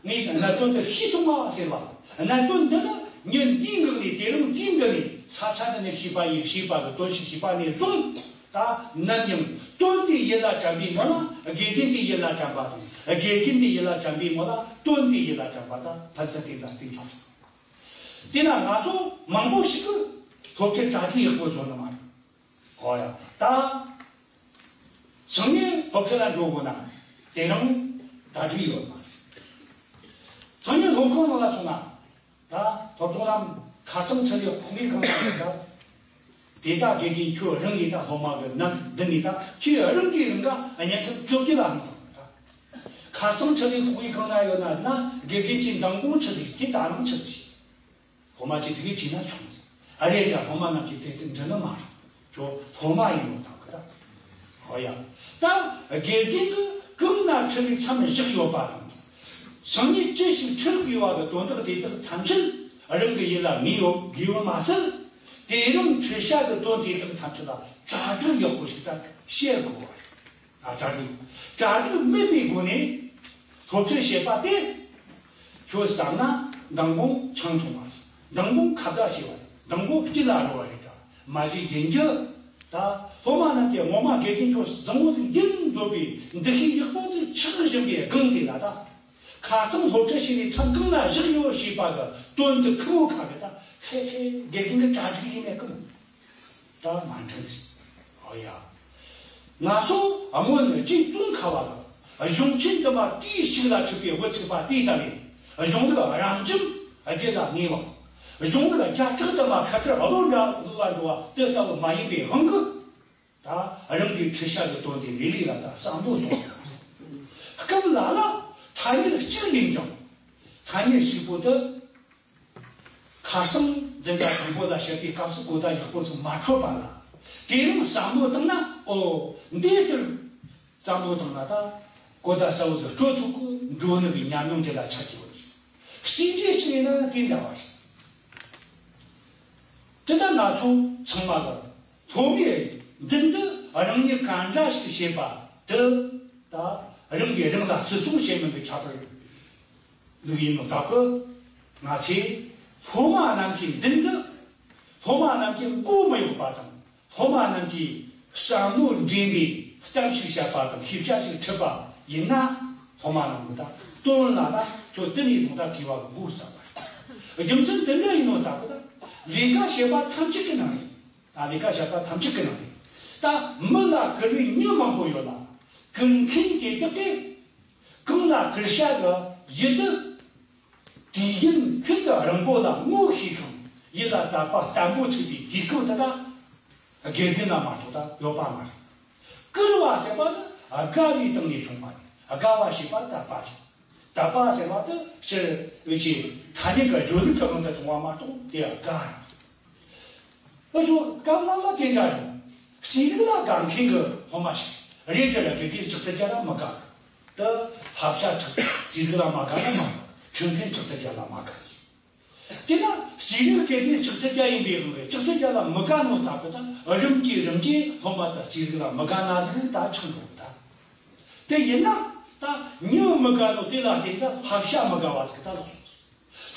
ངས་གནད་དོན་འདི་ཤེས་སོང་བ་ཟེར་བ། གནད་དོན་འདི་ནི་ཉིན་འདིའི་འགོ་ནས་དེ་རིང་འདིའི་འགོ་ནས་ས་ཆ་འདི་ནས་ཤེས་པ་ཡིན་ཞེས་པ་གི་དོན་ཞིག་ཤེས་པ་ནས་བཟུང་། ད་ནམ་ཡང་དོན་དེ་ཡིད་ལ་དྲན་པའི་ངོ་ལ་དགེ་རྒན་དེ་ཡིད་ལ་དྲན་པ་དང་དགེ་རྒན་དེ་ཡིད་ལ་དྲན་པའི་ངོ་ལ་དོན་དེ་ཡིད་ལ་དྲན་པ་དང་ཕན་ཚུན་དེ་འདྲ་བརྩི་འཇོག་རེད། དེས་ན་ང་ཚོ་མང་པོ་ཞིག་གིས་སློབ་ཁྲིད་གྲ་སྒྲིག་ཡག་པོ་བཟོ་ནི་མ་རེད། ཨོ་ཡ། ད། སང་ཉིན་སློབ་ཁྲིད་ལ་འགྲོ་དགོས་ན་དེ་རིང་གྲ་སྒྲིག་ཡོད་མ་རེད། སང་ཉིན་སློབ་ཁང་ནང་ལ་སོང་ན། ད་སློབ་གྲོགས་རྣམས་ཁ་སང་ཁྲིད་ལས་ཁོག་མའི་སྒང་ལ་ཡོད་ད། དེ་ད་དགེ་རྒན་ཁྱོད་རང་གིས་ད་སློབ་མ་གི་ནམ་འདི་ནས་ད་ཁྱོད་རང་གིས་རང་ག་བརྙན་འཕྲིན་བཅོ་བརྒྱད་ལ་འདུག་ད། ཁ་སང་ཁྲིད་ལས་ཁོག་མའི་སྒང་ན་ཡོད་ན་ཟེར་ན་དགེ་རྒན་གྱིས་མདང་དགོང་ཁྲིད་ལས་ཀྱིས་ད་རང་ཁྲིད་ལས། སློབ་མ་གཅིག་དེ་གས་བྲིས་ན་ཆོག་ཟེར། ཨ་རེ་ད་སློབ་མ་རྣམས་ཀྱིས་དེ་དེ་འདྲི་ནི་མ་རེད། ཁྱོད་སློབ་མ་ཡིན་ནོ་དང་གི་ད། ཨོ་ཡ། ད་དགེ་རྒན་གྱིས་གང་ན་ཁྲིད་པའི་མཚམས་བཞག་ཡོད་པ་དང་། སང་ཉིན་ཅི་ཞིག་ཁྲིད་དགོས་པ་གི་དོན་དག་དེ་དག་ཐམས་ཅད་རང་གི་ཡིད་ལ་ངེས་ཡོད་དགོས་པ་མ་ཟད། དེ་རིང་ཁྲིད་བྱ་གི་དོན་དེ་དག་ཐམས་ཅད་ལ་གྲ་སྒྲིག་ཡག་པོ་ཞིག་ད་བྱེད་དགོས་པ་རེད། ཨ་གྲ་སྒྲིག་གྲ་སྒྲིག་མེད་པའི་སྒོ་ནས། སློབ་ཁྲིད་བྱེད་པ་དེ། ཁྱོད་བསམ་ན་མདང་དགོང་ཆང་འཐུང་བ་རེད། མདང་དགོང་ཁ་བརྡ་བྱས་པ་རེད། མདང་དགོང་དཀྱིལ་ལ་འགྲོ་བ་རེད་ད། མ་གཞི་ཡིན་རྒྱུ། ད་སློབ་མ་རྣམས་ཀྱིས་ངོ་མ་དགེ་རྒན་ཁྱོད་བཟང་བོ་ཟིག་ཡིན་འདོད་པའི་འདུ་ཤེས་ཡག་པོ་ཟིག་ཆགས་བཞིན་པའི་སྒང་དེ་ལ་ད། ཁ་རྩང་སློབ་ཁྲིད་བྱས་ནས་མཚམས་གང་ན་བཞག་ཡོད་ཞེས་པ་གི་དོན་དུ་ཁུ་བོ་ཁ་གི་ད། ཧེ་ཧེ། དགེ་རྒན་གི་གྲ་སྒྲིག་ཡིན་མེད་གི་མོ། ད་མ་འགྲིག་ཟིག་ཨོ་ཡ། ང་ཚོ་སྔོན་གཅིག་ཙོང་ཁ་བ་ལ་གཞུང་ཆེན་དུ་མ་དུས་ཤིག་ལ་ཁྲིད་པའི་དབུ་ཚུགས་པ་དེ་ལྟ་བས། གཞུང་ལུགས་རབ་འབྱམས་རྒྱུད་ལ་ངེས་པ། གཞུང་ལུགས་བརྒྱ་ཕྲག་དུ་མ་ཤ་ཁར་བློ་འདྲ་བཟོ་བ་འགྲོ་བ་དེ་ལྟ་བུ་མ་ཡིན་པའི་དབང་གིས། ད་རང་གི་ཁྲིད་བྱ་གི་དོན་དེ་རེ་རེ་ལ་ད་བསམ་བློ་གཏོང་དགོས། སྐབས་ལ་ལ་ཐ་སྙད་གཅིག་ཡིན་ཀྱང་། ཐ་སྙད་གཅིག་པོ་དེ། ཁ་སང་འཛིན་གྲྭ་དང་པོ་ལ་བཤད་པའི་སྐབས་སུ་གོ་བརྡ་ཡག་པོ་ཚོ་མ་འཕྲོད་པ་ལ། དེ་རིང་བསམ་བློ་བཏང་ན། ཨོ། འདི་ལྟར་བསམ་བློ་བཏང་ན་ད་གོ་བརྡ་གསལ་བོ་ཟིག་སྤྲོད་ཐུབ་གི་འགྲོ་ནི་གི་ཉམས་མྱོང་དེ་ལ་ཆ་རྒྱུ་བ་རེད། སྲིད་འབྲས་གཅིག་ཡིན་ན་དེ་འདྲ་བ་རེད། དེ་ལྟར་ང་ཚོ་ཚང་མ་ལ་སློབ་མའི་མདུན་དུ་རང་ཉིད་ག་འདྲ་ཞིག་བྱེད་པ་དེ་ད་རང་གིས་རང་ལ་བརྩི་སྲུང་བྱེད་མིན་པའི་ཁྱད་པར། ཟིག་ཡིན་ནོ་ད་གི། ང་ཚོས་སློབ་མ་རྣམས་ཀྱི་མདུན་དུ། སློབ་མ་རྣམས་ཀྱི་མགོ་མི་གཡོག་པ་དང་། སློབ་མ་རྣམས་ཀྱི་བསམ་བློ་འདྲེན་པའི་གཏམ་ཞིག་བཤད་པ་དང་ཤེས་བྱ་ཞིག་ཁྲིད་པ་ཡིན་ན། སློབ་མ་རྣམས་ཀྱི་ད་དོན་ལ་ད་ཁྱོད་དེ་ནས་བཟུང་ད་དྲི་བ་གི་མགོ་བརྩམས་པ་རེད། རྒྱུ་མཚན་དེ་འདྲ་ཡིན་ནོ་ད་གི་ད་ལས་ཀ་བྱེད་པ་ཐམས་ཅད་ཀྱི་ནང་ནས། ད་ལས་ཀ་བྱེད་པ་ཐམས་ཅད་ཀྱི་ནང་ནས། ད་མི་ལ་བཀུར་བའི་མྱི་མང་པོ་ཡོད་ལ། བཀུར་མཁན་དེ་དག་གིས་གང་ལ་བཀུར་བྱ་གི་ཡུལ་དུ། དུས་ཡུན་ཤིན་ཏུ་རིང་པོ་ལ་ངོ་ཤེས་ཤིང་ཡིད་ལ་དད་པ་བརྟན་པོ་ཚུད་པའི་དུས་སྐབས་དེ་ད་དགེ་རྒན་ལ་མ་གཏོགས་ད་ཡོད་པ་མ་རེད། བཀུར་བ་ཟེར་བ་ནི་དགའ་བའི་སྟེང་ནས་བྱུང་བ་རེད། དགའ་བ་ཞེས་པ་དད་པ་རེད། དད་པ་ཟེར་བ་དེ་སྤྱིར་འོས་ཆེ་ཐ་སྙད་ཀྱི་སྦྱོར་ལུགས་ཀྱི་དབང་དུ་བྱུང་བ་མ་གཏོགས་དེ་དགའ་རེད། འུ་ཚོ་སྐབས་ལ་ལ་དེ་འདྲ་རེད། སྲིད་ལུགས་ལ་དགའ་མཁན་གྱི་སློབ་མ་ཞིག་རེད་ཅེས་ལ་དགེ་རྒན་ལྕགས་ཐེར་རྒྱག་ན་མི་དགའ་གི། དེ་བསླབ་བྱ་ཁྲིད་རྩིས་རིག་ལ་མ་དགའ་ན་མ་རེད། ཁྲིད་མཁན་ལྕགས་ཐེར་རྒྱག་ལ་མ་དགའ་གི། དེ་ན་རྩིས་རིག་དགེ་རྒན་ལྕགས་ཐེར་རྒྱག་ཡིན་པའི་དབང་གིས་ལྕགས་ཐེར་རྒྱག་ལ་མི་དགའ་ནོ་ལྟ་བུ་དང་། རིམ་གྱིས་རིམ་གྱིས་སློབ་མ་དང་རྩིས་རིག་ལ་མི་དགའ་ན་ཟིག་ད་ཆགས་འགྲོ་གི་ད། དེ་ཡིན་ན་ད་མྱི་མི་དགའ་ནོ་དེ་ལ་བརྟེན་ད་བསླབ་བྱ་མི་དགའ་བ་ཟིག་ད་ལོག་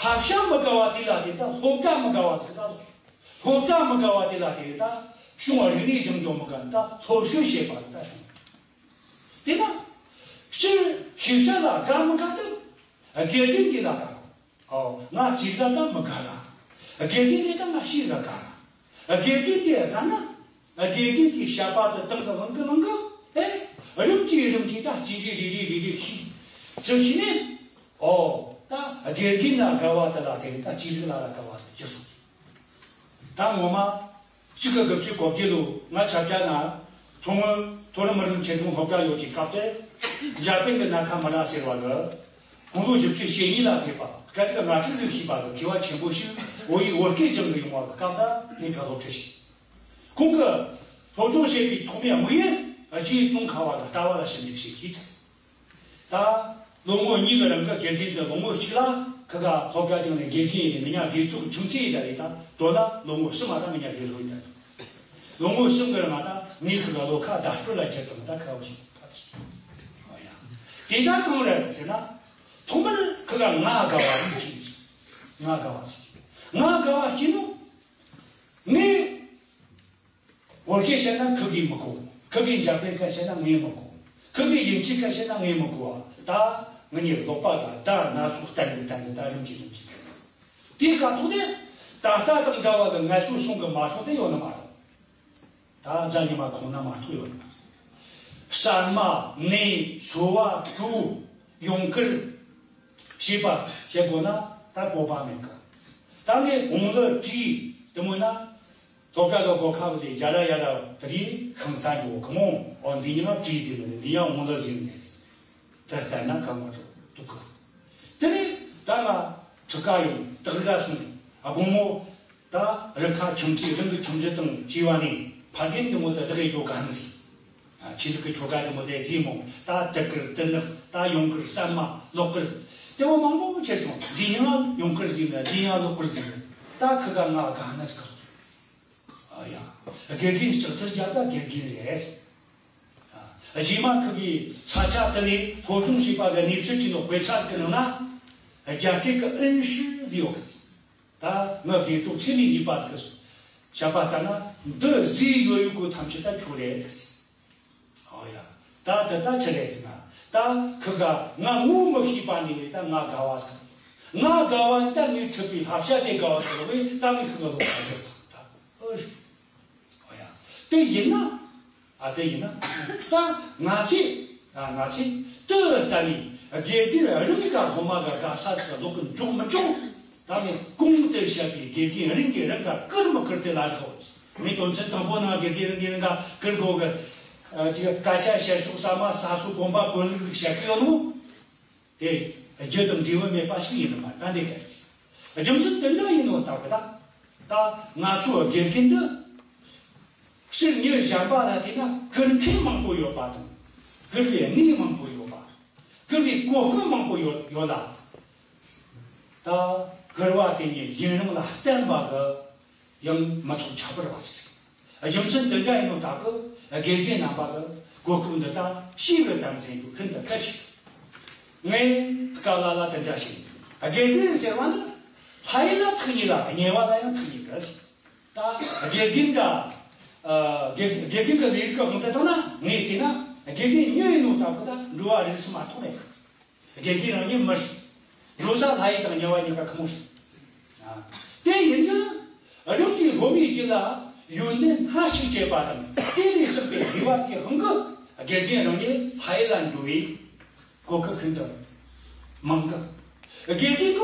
སོང་། བསླབ་བྱ་མི་དགའ་བ་དེ་ལ་བརྟེན་ད་སློབ་གྲྭ་མི་དགའ་བ་ཟིག་ད་ལོག་སོང་། སློབ་གྲྭ་མི་དགའ་བ་དེ་ལ་བརྟེན་ད་གཞུང་རིག་གནས་སྦྱང་རྒྱུ་མི་དགའ་ནི་ད་སློབ་སྤྱོད་བྱེད་པ་ཟིག་ད་བྱུང་། དེ་ན་སྤྱིར་ཤེས་བྱ་ལ་དགའ་མི་དགའ་དེ་དགེ་རྒན་དེ་ལ་དགའ། ཨོ། ང་རྩིས་རིག་ད་མི་དགའ་ལ། དགེ་རྒན་དེ་ད་ང་ཤེས་ར་དགའ་ལ། དགེ་རྒན་དེ་དགའ་ན། དགེ་རྒན་དེའི་བཤད་པ་དེ་དང་གི་ལང་གི་ལང་གི། ཨེ། རིམ་གྱིས་རིམ་གྱིས་ད་རྩིས་རིག་རེ་རེ་རེ་རེ་ཤེས། ཚུལ་ཤེས་ནས། ཨོ། ད་དགེ་རྒན་ལ་དགའ་བ་དེ་ལ་དེ་ད་རྩིས་རིག་ལ་ལ་དགའ་བ་དེ་ཅི་སོང་། ད་ངོ་མ། གཅིག་དགུ་དགུ་བཅུ་གོ་བརྒྱད་ལོ་ང་ཆབ་ཆ་ན་མཚོ་སྔོན་མཐོ་རིམ་མི་རིགས་ཆེད་དོན་སློབ་གྲྭ་ཡོད་ཀྱི་སྐབས་དེ། འཇར་པན་གྱི་ན་ཁ་མ་ར་ཟེར་བ་གི་དགུང་ལོ་བཞི་བཅུ་ཞེ་གཉིས་ལ་ཕེབས་པ། སྐད་ཡིག་སྔ་ཕྱི་ལུགས་ཤེས་པ་གི་མཁས་པ་ཆེན་པོ་ཞིག་བོད་ཡིག་བོད་སྐད་སྦྱང་གི་ཡོང་བ་གི་སྐབས་དེ་ངས་ཁ་སློབ་ཁྲིད་བྱས། ཁོང་གིས་སློབ་སྦྱོང་བྱེད་པའི་ཐོག་མའི་དམིགས་ཡུལ་རྗེ་ཙོང་ཁ་བ་གི་ལྟ་བ་ལ་ཞིབ་འཇུག་བྱེད་ཀྱིས། ད་ལོ་ངོ་གཉིས་ཀྱི་རིང་གི་དགེ་རྒན་དེ། ལོ་ངོ་གཅིག་ལ་ཁི་ག་སློབ་གྲྭ་སྦྱངས་ནས་དགེ་རྒན་ཡིན་ནས་མི་ཉག་དགེ་ཚོགས་ཆུང་ཚེ་ཡིན་ད་རེད། ད་དོ་ན་ལོ་ངོ་གསུམ་མ་ད་མི་ཉག་དགེ་ཚོགས་ཡིན་ད་རེད། ལོ་ངོ་གསུམ་གྱི་རིང་ང་ད་ངས་ཁི་ག་བློ་ཁ་བརྡ་སྤྲོད་ལ་བསྐྱུར་དང་ད་ཁ་བ་སོང་ད། ཨོ་ཡ། དེ་ད་གང་རེད་ཟེར་ན། ཐོག་མར་ཁི་ག་ང་དགའ་བ་རེད་ཟེར། ང་དགའ་བ་ཟེར། ང་དགའ་བ་སྐྱེས་ནོ། ངས། བོད་སྐད་བཤད་ན་ཁི་གིས་མི་གོ། ཁི་གིས་འཇར་པན་སྐད་བཤད་ན་ངས་མི་གོ། ཁི་གིས་དབྱིན་ཇིའི་སྐད་བཤད་ན་ངས་མི་གོ་བ། ད་ང་གཉིས་ལོག་པ་ག་ད་སྣ་ཚོགས་བསྟན་གི་བསྟན་གི་ད་རིམ་གྱིས་རིམ་གྱིས་བསྟན། དེའི་སྐབས་ཐོག་དེ་ད་ལྟ་དང་འདྲ་བ་གི་ངལ་གསོ་སོང་གི་མ་སོང་དེ་ཡོད་ནི་མ་རེད། ད་གཟའ་ཉི་མ་ཁོང་ན་མ་ཐུག་ཡོད་ནི་མ་རེད། ཟ་མ་ནས་འཚོ་བ་བྲོ་ཡོང་ཁུལ་བྱེད་པ་བྱེད་དགོས་ན་ད་བོད་པ་མེད་གི། ད་ངས་ཨོང་ལི་བྲིས་དེ་མོ་ན། སློབ་གྲྭ་གི་སྒོ་ཁ་བུད་དེ་རྒྱ་ར་ཡ་ར་དེ་རིགས་ཤིང་རྟ་འགྱོ་གི་མོ། འོ་འདི་ཉི་མ་བྲིས་ཟིན་ནས་འདི་ཡང་ངོ་ལ་ཟིན་ནས། དེ་ལྟར་ན་གང་མ་ཐུབ་འདུག་གི། དེ་ནས་ད་ང་ཁྲི་ཀ་ཡིན་སྟག་རི་ཀ་སོང་། དགོང་མོ་ད་རི་ཁ་ཁྱིམ་མཚེས་རང་གི་ཁྱིམ་མཚེས་དང་བྲིས་པ་ནས་ཕ་རྒན་དེ་མོ་དེ་བདག་གི་ཇོ་ག་ནི་ཟིན། ཆོས་ལུགས་ཀྱི་ཆོ་ག་དེ་མོ་དེ་རྫིས་མོ། ད་དུ་ཀིར་དུ་ནག་ད་ཡོང་ཀིར་ས་མ་ལོག་ཀིར། དེ་མོ་མང་པོ་ཁྱེར་སོང་། འདི་ཡང་ཡོང་ཀིར་ཟིན་ནས་འདི་ཡང་ལོག་ཀིར་ཟིན་ནས། ད་ཁི་ག་ང་ག་ནི་ཟིག་ཨ་ཡ། དགེ་རྒན་ལྕགས་ཐེར་རྒྱག་ད་དགེ་རྒན་རེད། ཨ། རྗེས་མ་ཁུ་གིས་ས་ཆ་དེ་ནས་སློབ་སྦྱོང་བྱས་པ་གི་གནས་ཚུལ་གྱི་ནང་དཔེ་ཆ་གི་ནང་ན། རྒྱ་སྐད་ཀྱི་ཨིན་ཧྲི་ཟེར་ཡོད་གི། ད་ངའི་དགེ་ཕྲུག་ཆེ་ལས་གཉིས་པ་ཟིག་གིས་བཤད་པ་ལྟར་ན། འདི་ཟེར་ཡོད་ཡོད་གོ་ཐམས་ཅད་ད་ཁྱོད་རེད་ཟེར། ཨོ་ཡ། ད་དེ་ད་ཆི་རེད་ཟེར་ན། ད་ཁུ་ག་ང་ངོ་མི་ཤེས་པ་ནས་ནས་ད་ང་དགའ་བ་ཟིག་ང་དགའ་བ་ནི་ད་ངས་ཁྲིད་པའི་བསླབ་བྱ་དེ་དགའ་བ་ཟིག་རེད་བས། ད་ངས་ཁུ་ག་ལོག་པ་འདི་ད་ཨོ་རེད། ཨོ་ཡ། དེ་ཡིན་ན། ཨ་དེ་ཡིན་ན། ད་ང་ཚོས། ཨ་ང་ཚོས་དེ་ལྟ་ནས་དགེ་རྒན་རང་ག་སློབ་མ་ག་དགའ་ས་ཟིག་ལོག་གི་འཇོག་མི་འཇོག་ད་ནི་གོང་དུ་བཤད་པའི་དགེ་རྒན་རང་གིས་རང་ག་བཀུར་མི་བཀུར་དེ་ལ་ཐོག་ངས་དོན་ཚན་དང་པོ་ནང་དགེ་རྒན་རང་གིས་རང་ག་བཀུར་དགོས་གི། ཨ་དེ་སྐད་ཆ་བཤད་ཕྱོགས་ཟ་མ་ཟ་སོགས་གོམ་པ་གོན་ལུགས་ཟིག་བཤད་གི་ཡོད་ནོ། དེ་རྒྱུ་དང་འབྲས་བུ་མེད་པ་ཞིག་ཡིན་ནི་མ་རེད། ད་འདི་ག་རྒྱུ་མཚན་དེ་འདྲ་ཡིན་ནོ་ལྟ་བུ་ད། ད་ང་ཚོའི་དགེ་རྒན་འདི་སྤྱིར་མྱི་གཞན་པ་ལ་བལྟས་ན་བཀུར་མཁན་མང་པོ་ཡོད་པ་དང་། བཀུར་བའི་གནས་མང་པོ་ཡོད་པ། བཀུར་བའི་གོ་སྐབས་མང་པོ་ཡོད་ཡོད་ལ། ད་བཀུར་བ་དེ་ཉིད་ཡུན་རིང་ལ་བརྟན་པ་གི་ཡང་མི་ཚོགས་ཁྱད་པར་བ་ཟེར། རྒྱུ་མཚན་དེ་འདྲ་ཡིན་ནོ་ད་གི་དགེ་རྒན་རྣམ་པ་གི་གོ་སྐབས་འདི་དག་ཤེས་གི་དམ་འཛིན་དུ་ཤིན་ཏུ་གལ་ཆེ། ངས་སྐབས་ལ་ལ་དེ་འདྲ་ཞིག་དགེ་རྒན་ཟེར་བ་ནི་ལྷ་ཡུལ་ལ་ཐུག་ཉེ་ལ་དམྱལ་བ་ལ་ཡང་ཐུག་ཉེ་གི། ད་དགེ་རྒན་ག་དགེ་དགེ་རྒན་གི་ལས་ཀ་གོང་དུ་བཏང་ན། ངས་བལྟས་ན་དགེ་རྒན་ཉོས་ཡིན་ནོ་ད་གི་ད་འགྲོ་བ་རིགས་སུ་མ་ཐོགས་མེད་གི། དགེ་རྒན་རང་ཉིད་མི་ཤེས། འགྲོ་ས་ལྷ་ཡུལ་དང་དམྱལ་བ་གཉིས་ཀ་ཁོ་མོ་ཤེས། ཨ། དེ་ཡིན་དུས་རང་གི་སློབ་མའི་རྒྱུད་ལ་ཡོན་ཏན་སྣ་གཅིག་སྐྱེས་པ་དང་། དེ་ལས་བསགས་པའི་དགེ་བ་དེའི་དབང་གིས་དགེ་རྒན་རང་ཉིད་ལྷ་ཡུལ་ལ་འགྲོ་བའི་གོ་སྐབས་ཤིན་ཏུ་མང་གི། དགེ་རྒན་གྱིས་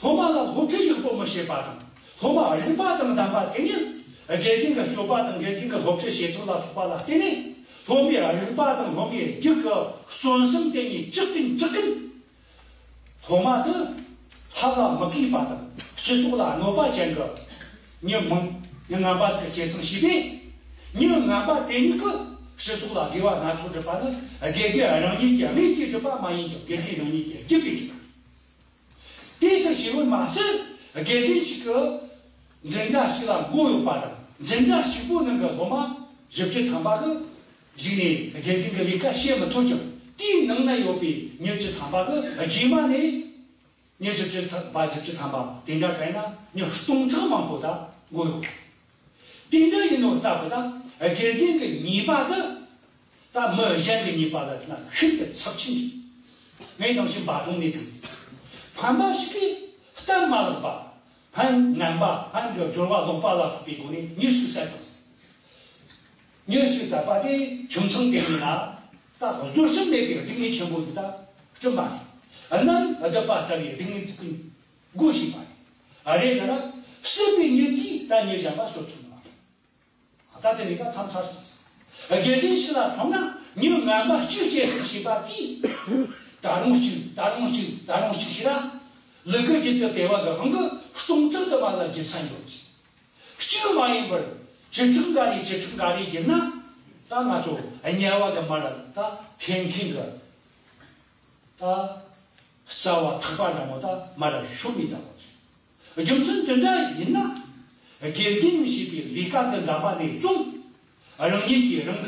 སློབ་མ་ལ་སློབ་ཁྲིད་ཡག་པོ་མི་བྱེད་པ་དང་། སློབ་མ་རིག་པ་དང་ལྡན་པ་དེ་ཉིད་དགེ་རྒན་གྱི་སྤྱོད་པ་དང་། དགེ་རྒན་གྱི་སློབ་ཁྲིད་བྱེད་ཐབས་ལ་སོགས་པ་ལ་བརྟེན་ནས། སློབ་མའི་རིག་པ་དང་སློབ་མའི་རྒྱུད་ཀྱི་གསོན་གསུམ་དེ་ཉིད་ཇི་ལྟར་ཇི་ལྟར། སློབ་མ་དེ་ལྷ་ལ་མི་དགེ་བ་དང་སྤྱི་ཚོགས་ལ་གནོད་པ་ཅན་གྱི་མྱི་མང་མྱི་ངན་པ་ཞིག་སྐྱེད་སྲིང་བྱས་པས། མྱི་ངན་པ་དེ་ཉིད་ཀྱིས་སྤྱི་ཚོགས་ལ་དགེ་བ་སྣ་ཚོགས་སྒྲུབ་པ་ནི་དགེ་རྒན་རང་ཉིད་ཀྱི་དངོས་ཀྱིས་སྒྲུབ་པ་མ་ཡིན་ཀྱང་། དགེ་རྒན་རང་ཉིད་ཀྱི་རྒྱུད་པས་སྒྲུབ་པ། དེ་ལྟར་བྱས་པར་མ་ཟད། དགེ་རྒན་ཞིག་གིས་འཛིན་གྲྭ་གཅིག་ལ་མགོ་གཡོགས་པ་དང་། འཛིན་གྲྭ་གཅིག་པོའི་ནང་གི་སློབ་མ་བཞི་བཅུ་ཐམ་པ་གི་གཞུག་ནས་དགེ་རྒན་གྱི་ལས་ཀ་བྱེད་མི་ཐུབ་ཀྱང་། དེའི་ནང་ན་ཡོད་པའི་མྱི་བཅུ་ཐམ་པ་གི་རྗེས་མ་ནས་མྱི་བཞི་བཅུ་ཐམ་པ། བཞི་བཅུ་ཐམ་པ་དེ་འདྲ་ག་ཡིན་ན་མྱི་སྟོང་ཕྲག་མང་པོ་ད་མགོ་གཡོགས། དེ་འདྲ་ཡིན་ནོ་ལྟ་བུ་ད་དགེ་རྒན་གྱི་ཉེས་པ་དེ། ད་མི་གཞན་གྱི་ཉེས་པ་ལ་བལྟས་ན་ཤིན་ཏུ་ཚབས་ཆེན་རེད། ངས་དང་ཕྱིན་འབའ་རྫོང་ནས་ཐུག་ཟིན། ཕན་པ་ཞིག་གིས་གཏན་མ་ལོག་པ། ཕན་ངན་པ། ཕན་གྱི་སྦྱོར་བ་ལོག་པ་ལ་སོགས་པའི་སྒོ་ནས་མྱི་ཞིག་བསད་དང་ཟིན། མྱི་ཞིག་བསད་པ་དེ་ཁྱིམ་ཚང་དེ་ཉིད་ལ་ད་བཟོད་སྲན་མེད་པའི་སྡུག་བསྔལ་ཆེན་པོ་ཞིག་ད་བསྐྲུན་པ་རེད། གནམ་རྡིབ་པ་ལྟ་བུའི་སྡུག་བསྔལ་ཅིག་གིས་སྒོ་ཕྱེས་པ་རེད། ཨ་རེད་ཟེར་ན། བསད་པའི་མྱི་དེས་ད་མྱི་གཞན་པ་གསོད་ཐུབ་ནི་མ་རེད། ད་དེ་ནས་ད་མཚམས་ཚར་སོང་། དགེ་རྒན་ཞིག་ལ་མཚོན་ན་མྱི་ངན་པ་གཅིག་སྐྱེད་སྲིང་བྱས་པ་དེས། ད་རུང་གཅིག་ད་རུང་གཅིག་ད་རུང་གཅིག་བྱས་ན། ལུ་གུ་རྒྱུད་དུ་སྤེལ་བ་གི་དབང་གིས་སྟོང་ཕྲག་དུ་མ་ལ་རྒྱུ་མཚན་ཡོད། གཅིག་མ་ཡིན་པར་བཅུ་ཕྲག་འགའ་རེ་བཅུ་ཕྲག་འགའ་རེ་བརྒྱུད་ན། ད་ང་ཚོ་དམྱལ་བ་གི་མར་ད་འཐེན་མཁན་གི་ད་རྩ་བ་ཐག་པ་འདྲ་མོ་ད་མར་ཤོར་མི་ད་ལོ། རྒྱུ་མཚན་དེ་འདྲ་ཡིན་ན། དགེ་རྒན་ཞེས་པའི་ལས་ཀ་འདི་འདྲ་བ་ནས་བཟུང་། རང་ཉིད་ཀྱིས་རང་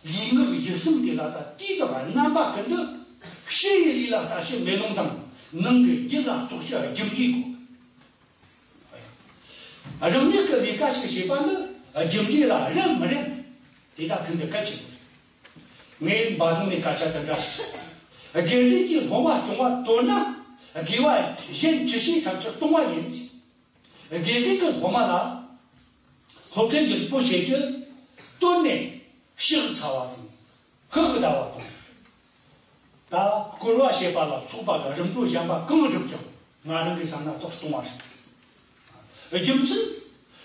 གི་ལུས་ངག་ཡིད་གསུམ་དེ་ལ་ད་དུས་དང་རྣམ་པ་ཀུན་ཏུ་ཕྱི་ཡི་ལུས་ལ་ལྟ་ཞིང་མེ་ལོང་དང་། ནང་གི་རྒྱུད་ལ་རྟོག་དཔྱོད་རྒྱུ་འབྲས་དགོས། རང་ཉིད་ཀྱི་ལས་ཀ་ཞིག་བྱེད་པ་ནི་རྒྱུ་འབྲས་ལ་རན་མི་རན། དེ་དག་ཤིན་ཏུ་གལ་ཆེན་པོ་རེད། ངས་འབའ་རྫོང་ནས་སྐད་ཆ་དེ་འདྲ་ཞིག་དགེ་རྒན་གྱིས་སློབ་མ་སྐྱོང་བར་དོར་ན། དགེ་བ་གཞན་ཅི་བྱས་ཐམས་ཅད་སྟོང་བ་ཡིན། དགེ་རྒན་གྱིས་སློབ་མ་ལ་སློབ་ཁྲིད་ཡག་པོ་བྱེད་རྒྱུ་དོར་ནས་ཕྱག་འཚལ་བ་དང་། ཧུ་ཧུ་བཟླ་བ་དང་། ད་སྐོར་བ་བྱེད་པ་ལ་སོགས་པ་གི་རིམ་གྲོ་གཞན་པ་གང་བསྒྲུབས་ཀྱང་། ང་རང་གི་བསམ་ན་ཏོག་སྟོང་བ་རེད། རྒྱུ་མཚན།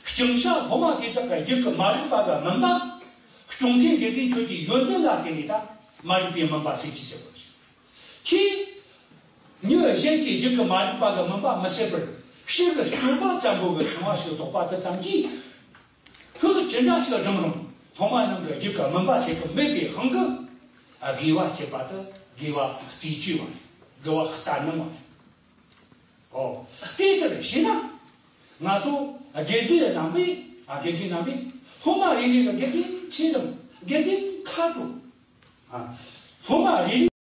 ལྕང་སྐྱ་སློབ་མ་དེ་དག་གི་རྒྱུད་ཀྱི་མ་རིག་པ་གི་མུན་པ། སྐྱོང་མཁན་དགེ་རྒན་ཁྱོད་ཀྱི་ཡོན་ཏན་ལ་བརྟེན་ནས་ད་མ་རིག་པའི་མུན་པ་སེལ་གྱིས་ཟེར་བ་རེད། ཁྱེད། མྱི་གཞན་གྱི་རྒྱུད་ཀྱི་མ་རིག་པ་གི་མུན་པ་མི་སེལ་བར། ཕྱིར་གྱི་སྤྱོད་པ་ཙམ་པོ་གི་ཕྲེང་བ་ཞིག་བདོག་པ་དེ་ཙམ་གྱིས། ཁོས་ཅི་འདྲ་ཞིག་བསྒྲུངས་རུང་། སློབ་མ་རྣམས་ཀྱི་རྒྱུད་ཀྱི་མུན་པ་སེལ་གྱི་མེད་པའི་དབང་གིས། དགེ་བ་བྱེད་པ་དེ་དགེ་བ་བལྟས་བཅོས་པ་རེད། དགེ་བ་ལྟར་སྣང་བ་རེད། ཨོ། དེ་ལྟར་བྱས་ན། ང་ཚོ་དགེ་རྒན་རྣམ་པས། དགེ་རྒན་རྣམ་པས་སློབ་མ་རེ་རེ་ལ་དགེ་རྒན་ཆེ་འབྲིང་། དགེ་རྒན་ཁག་དྲུག་ཐོག་མ་རིག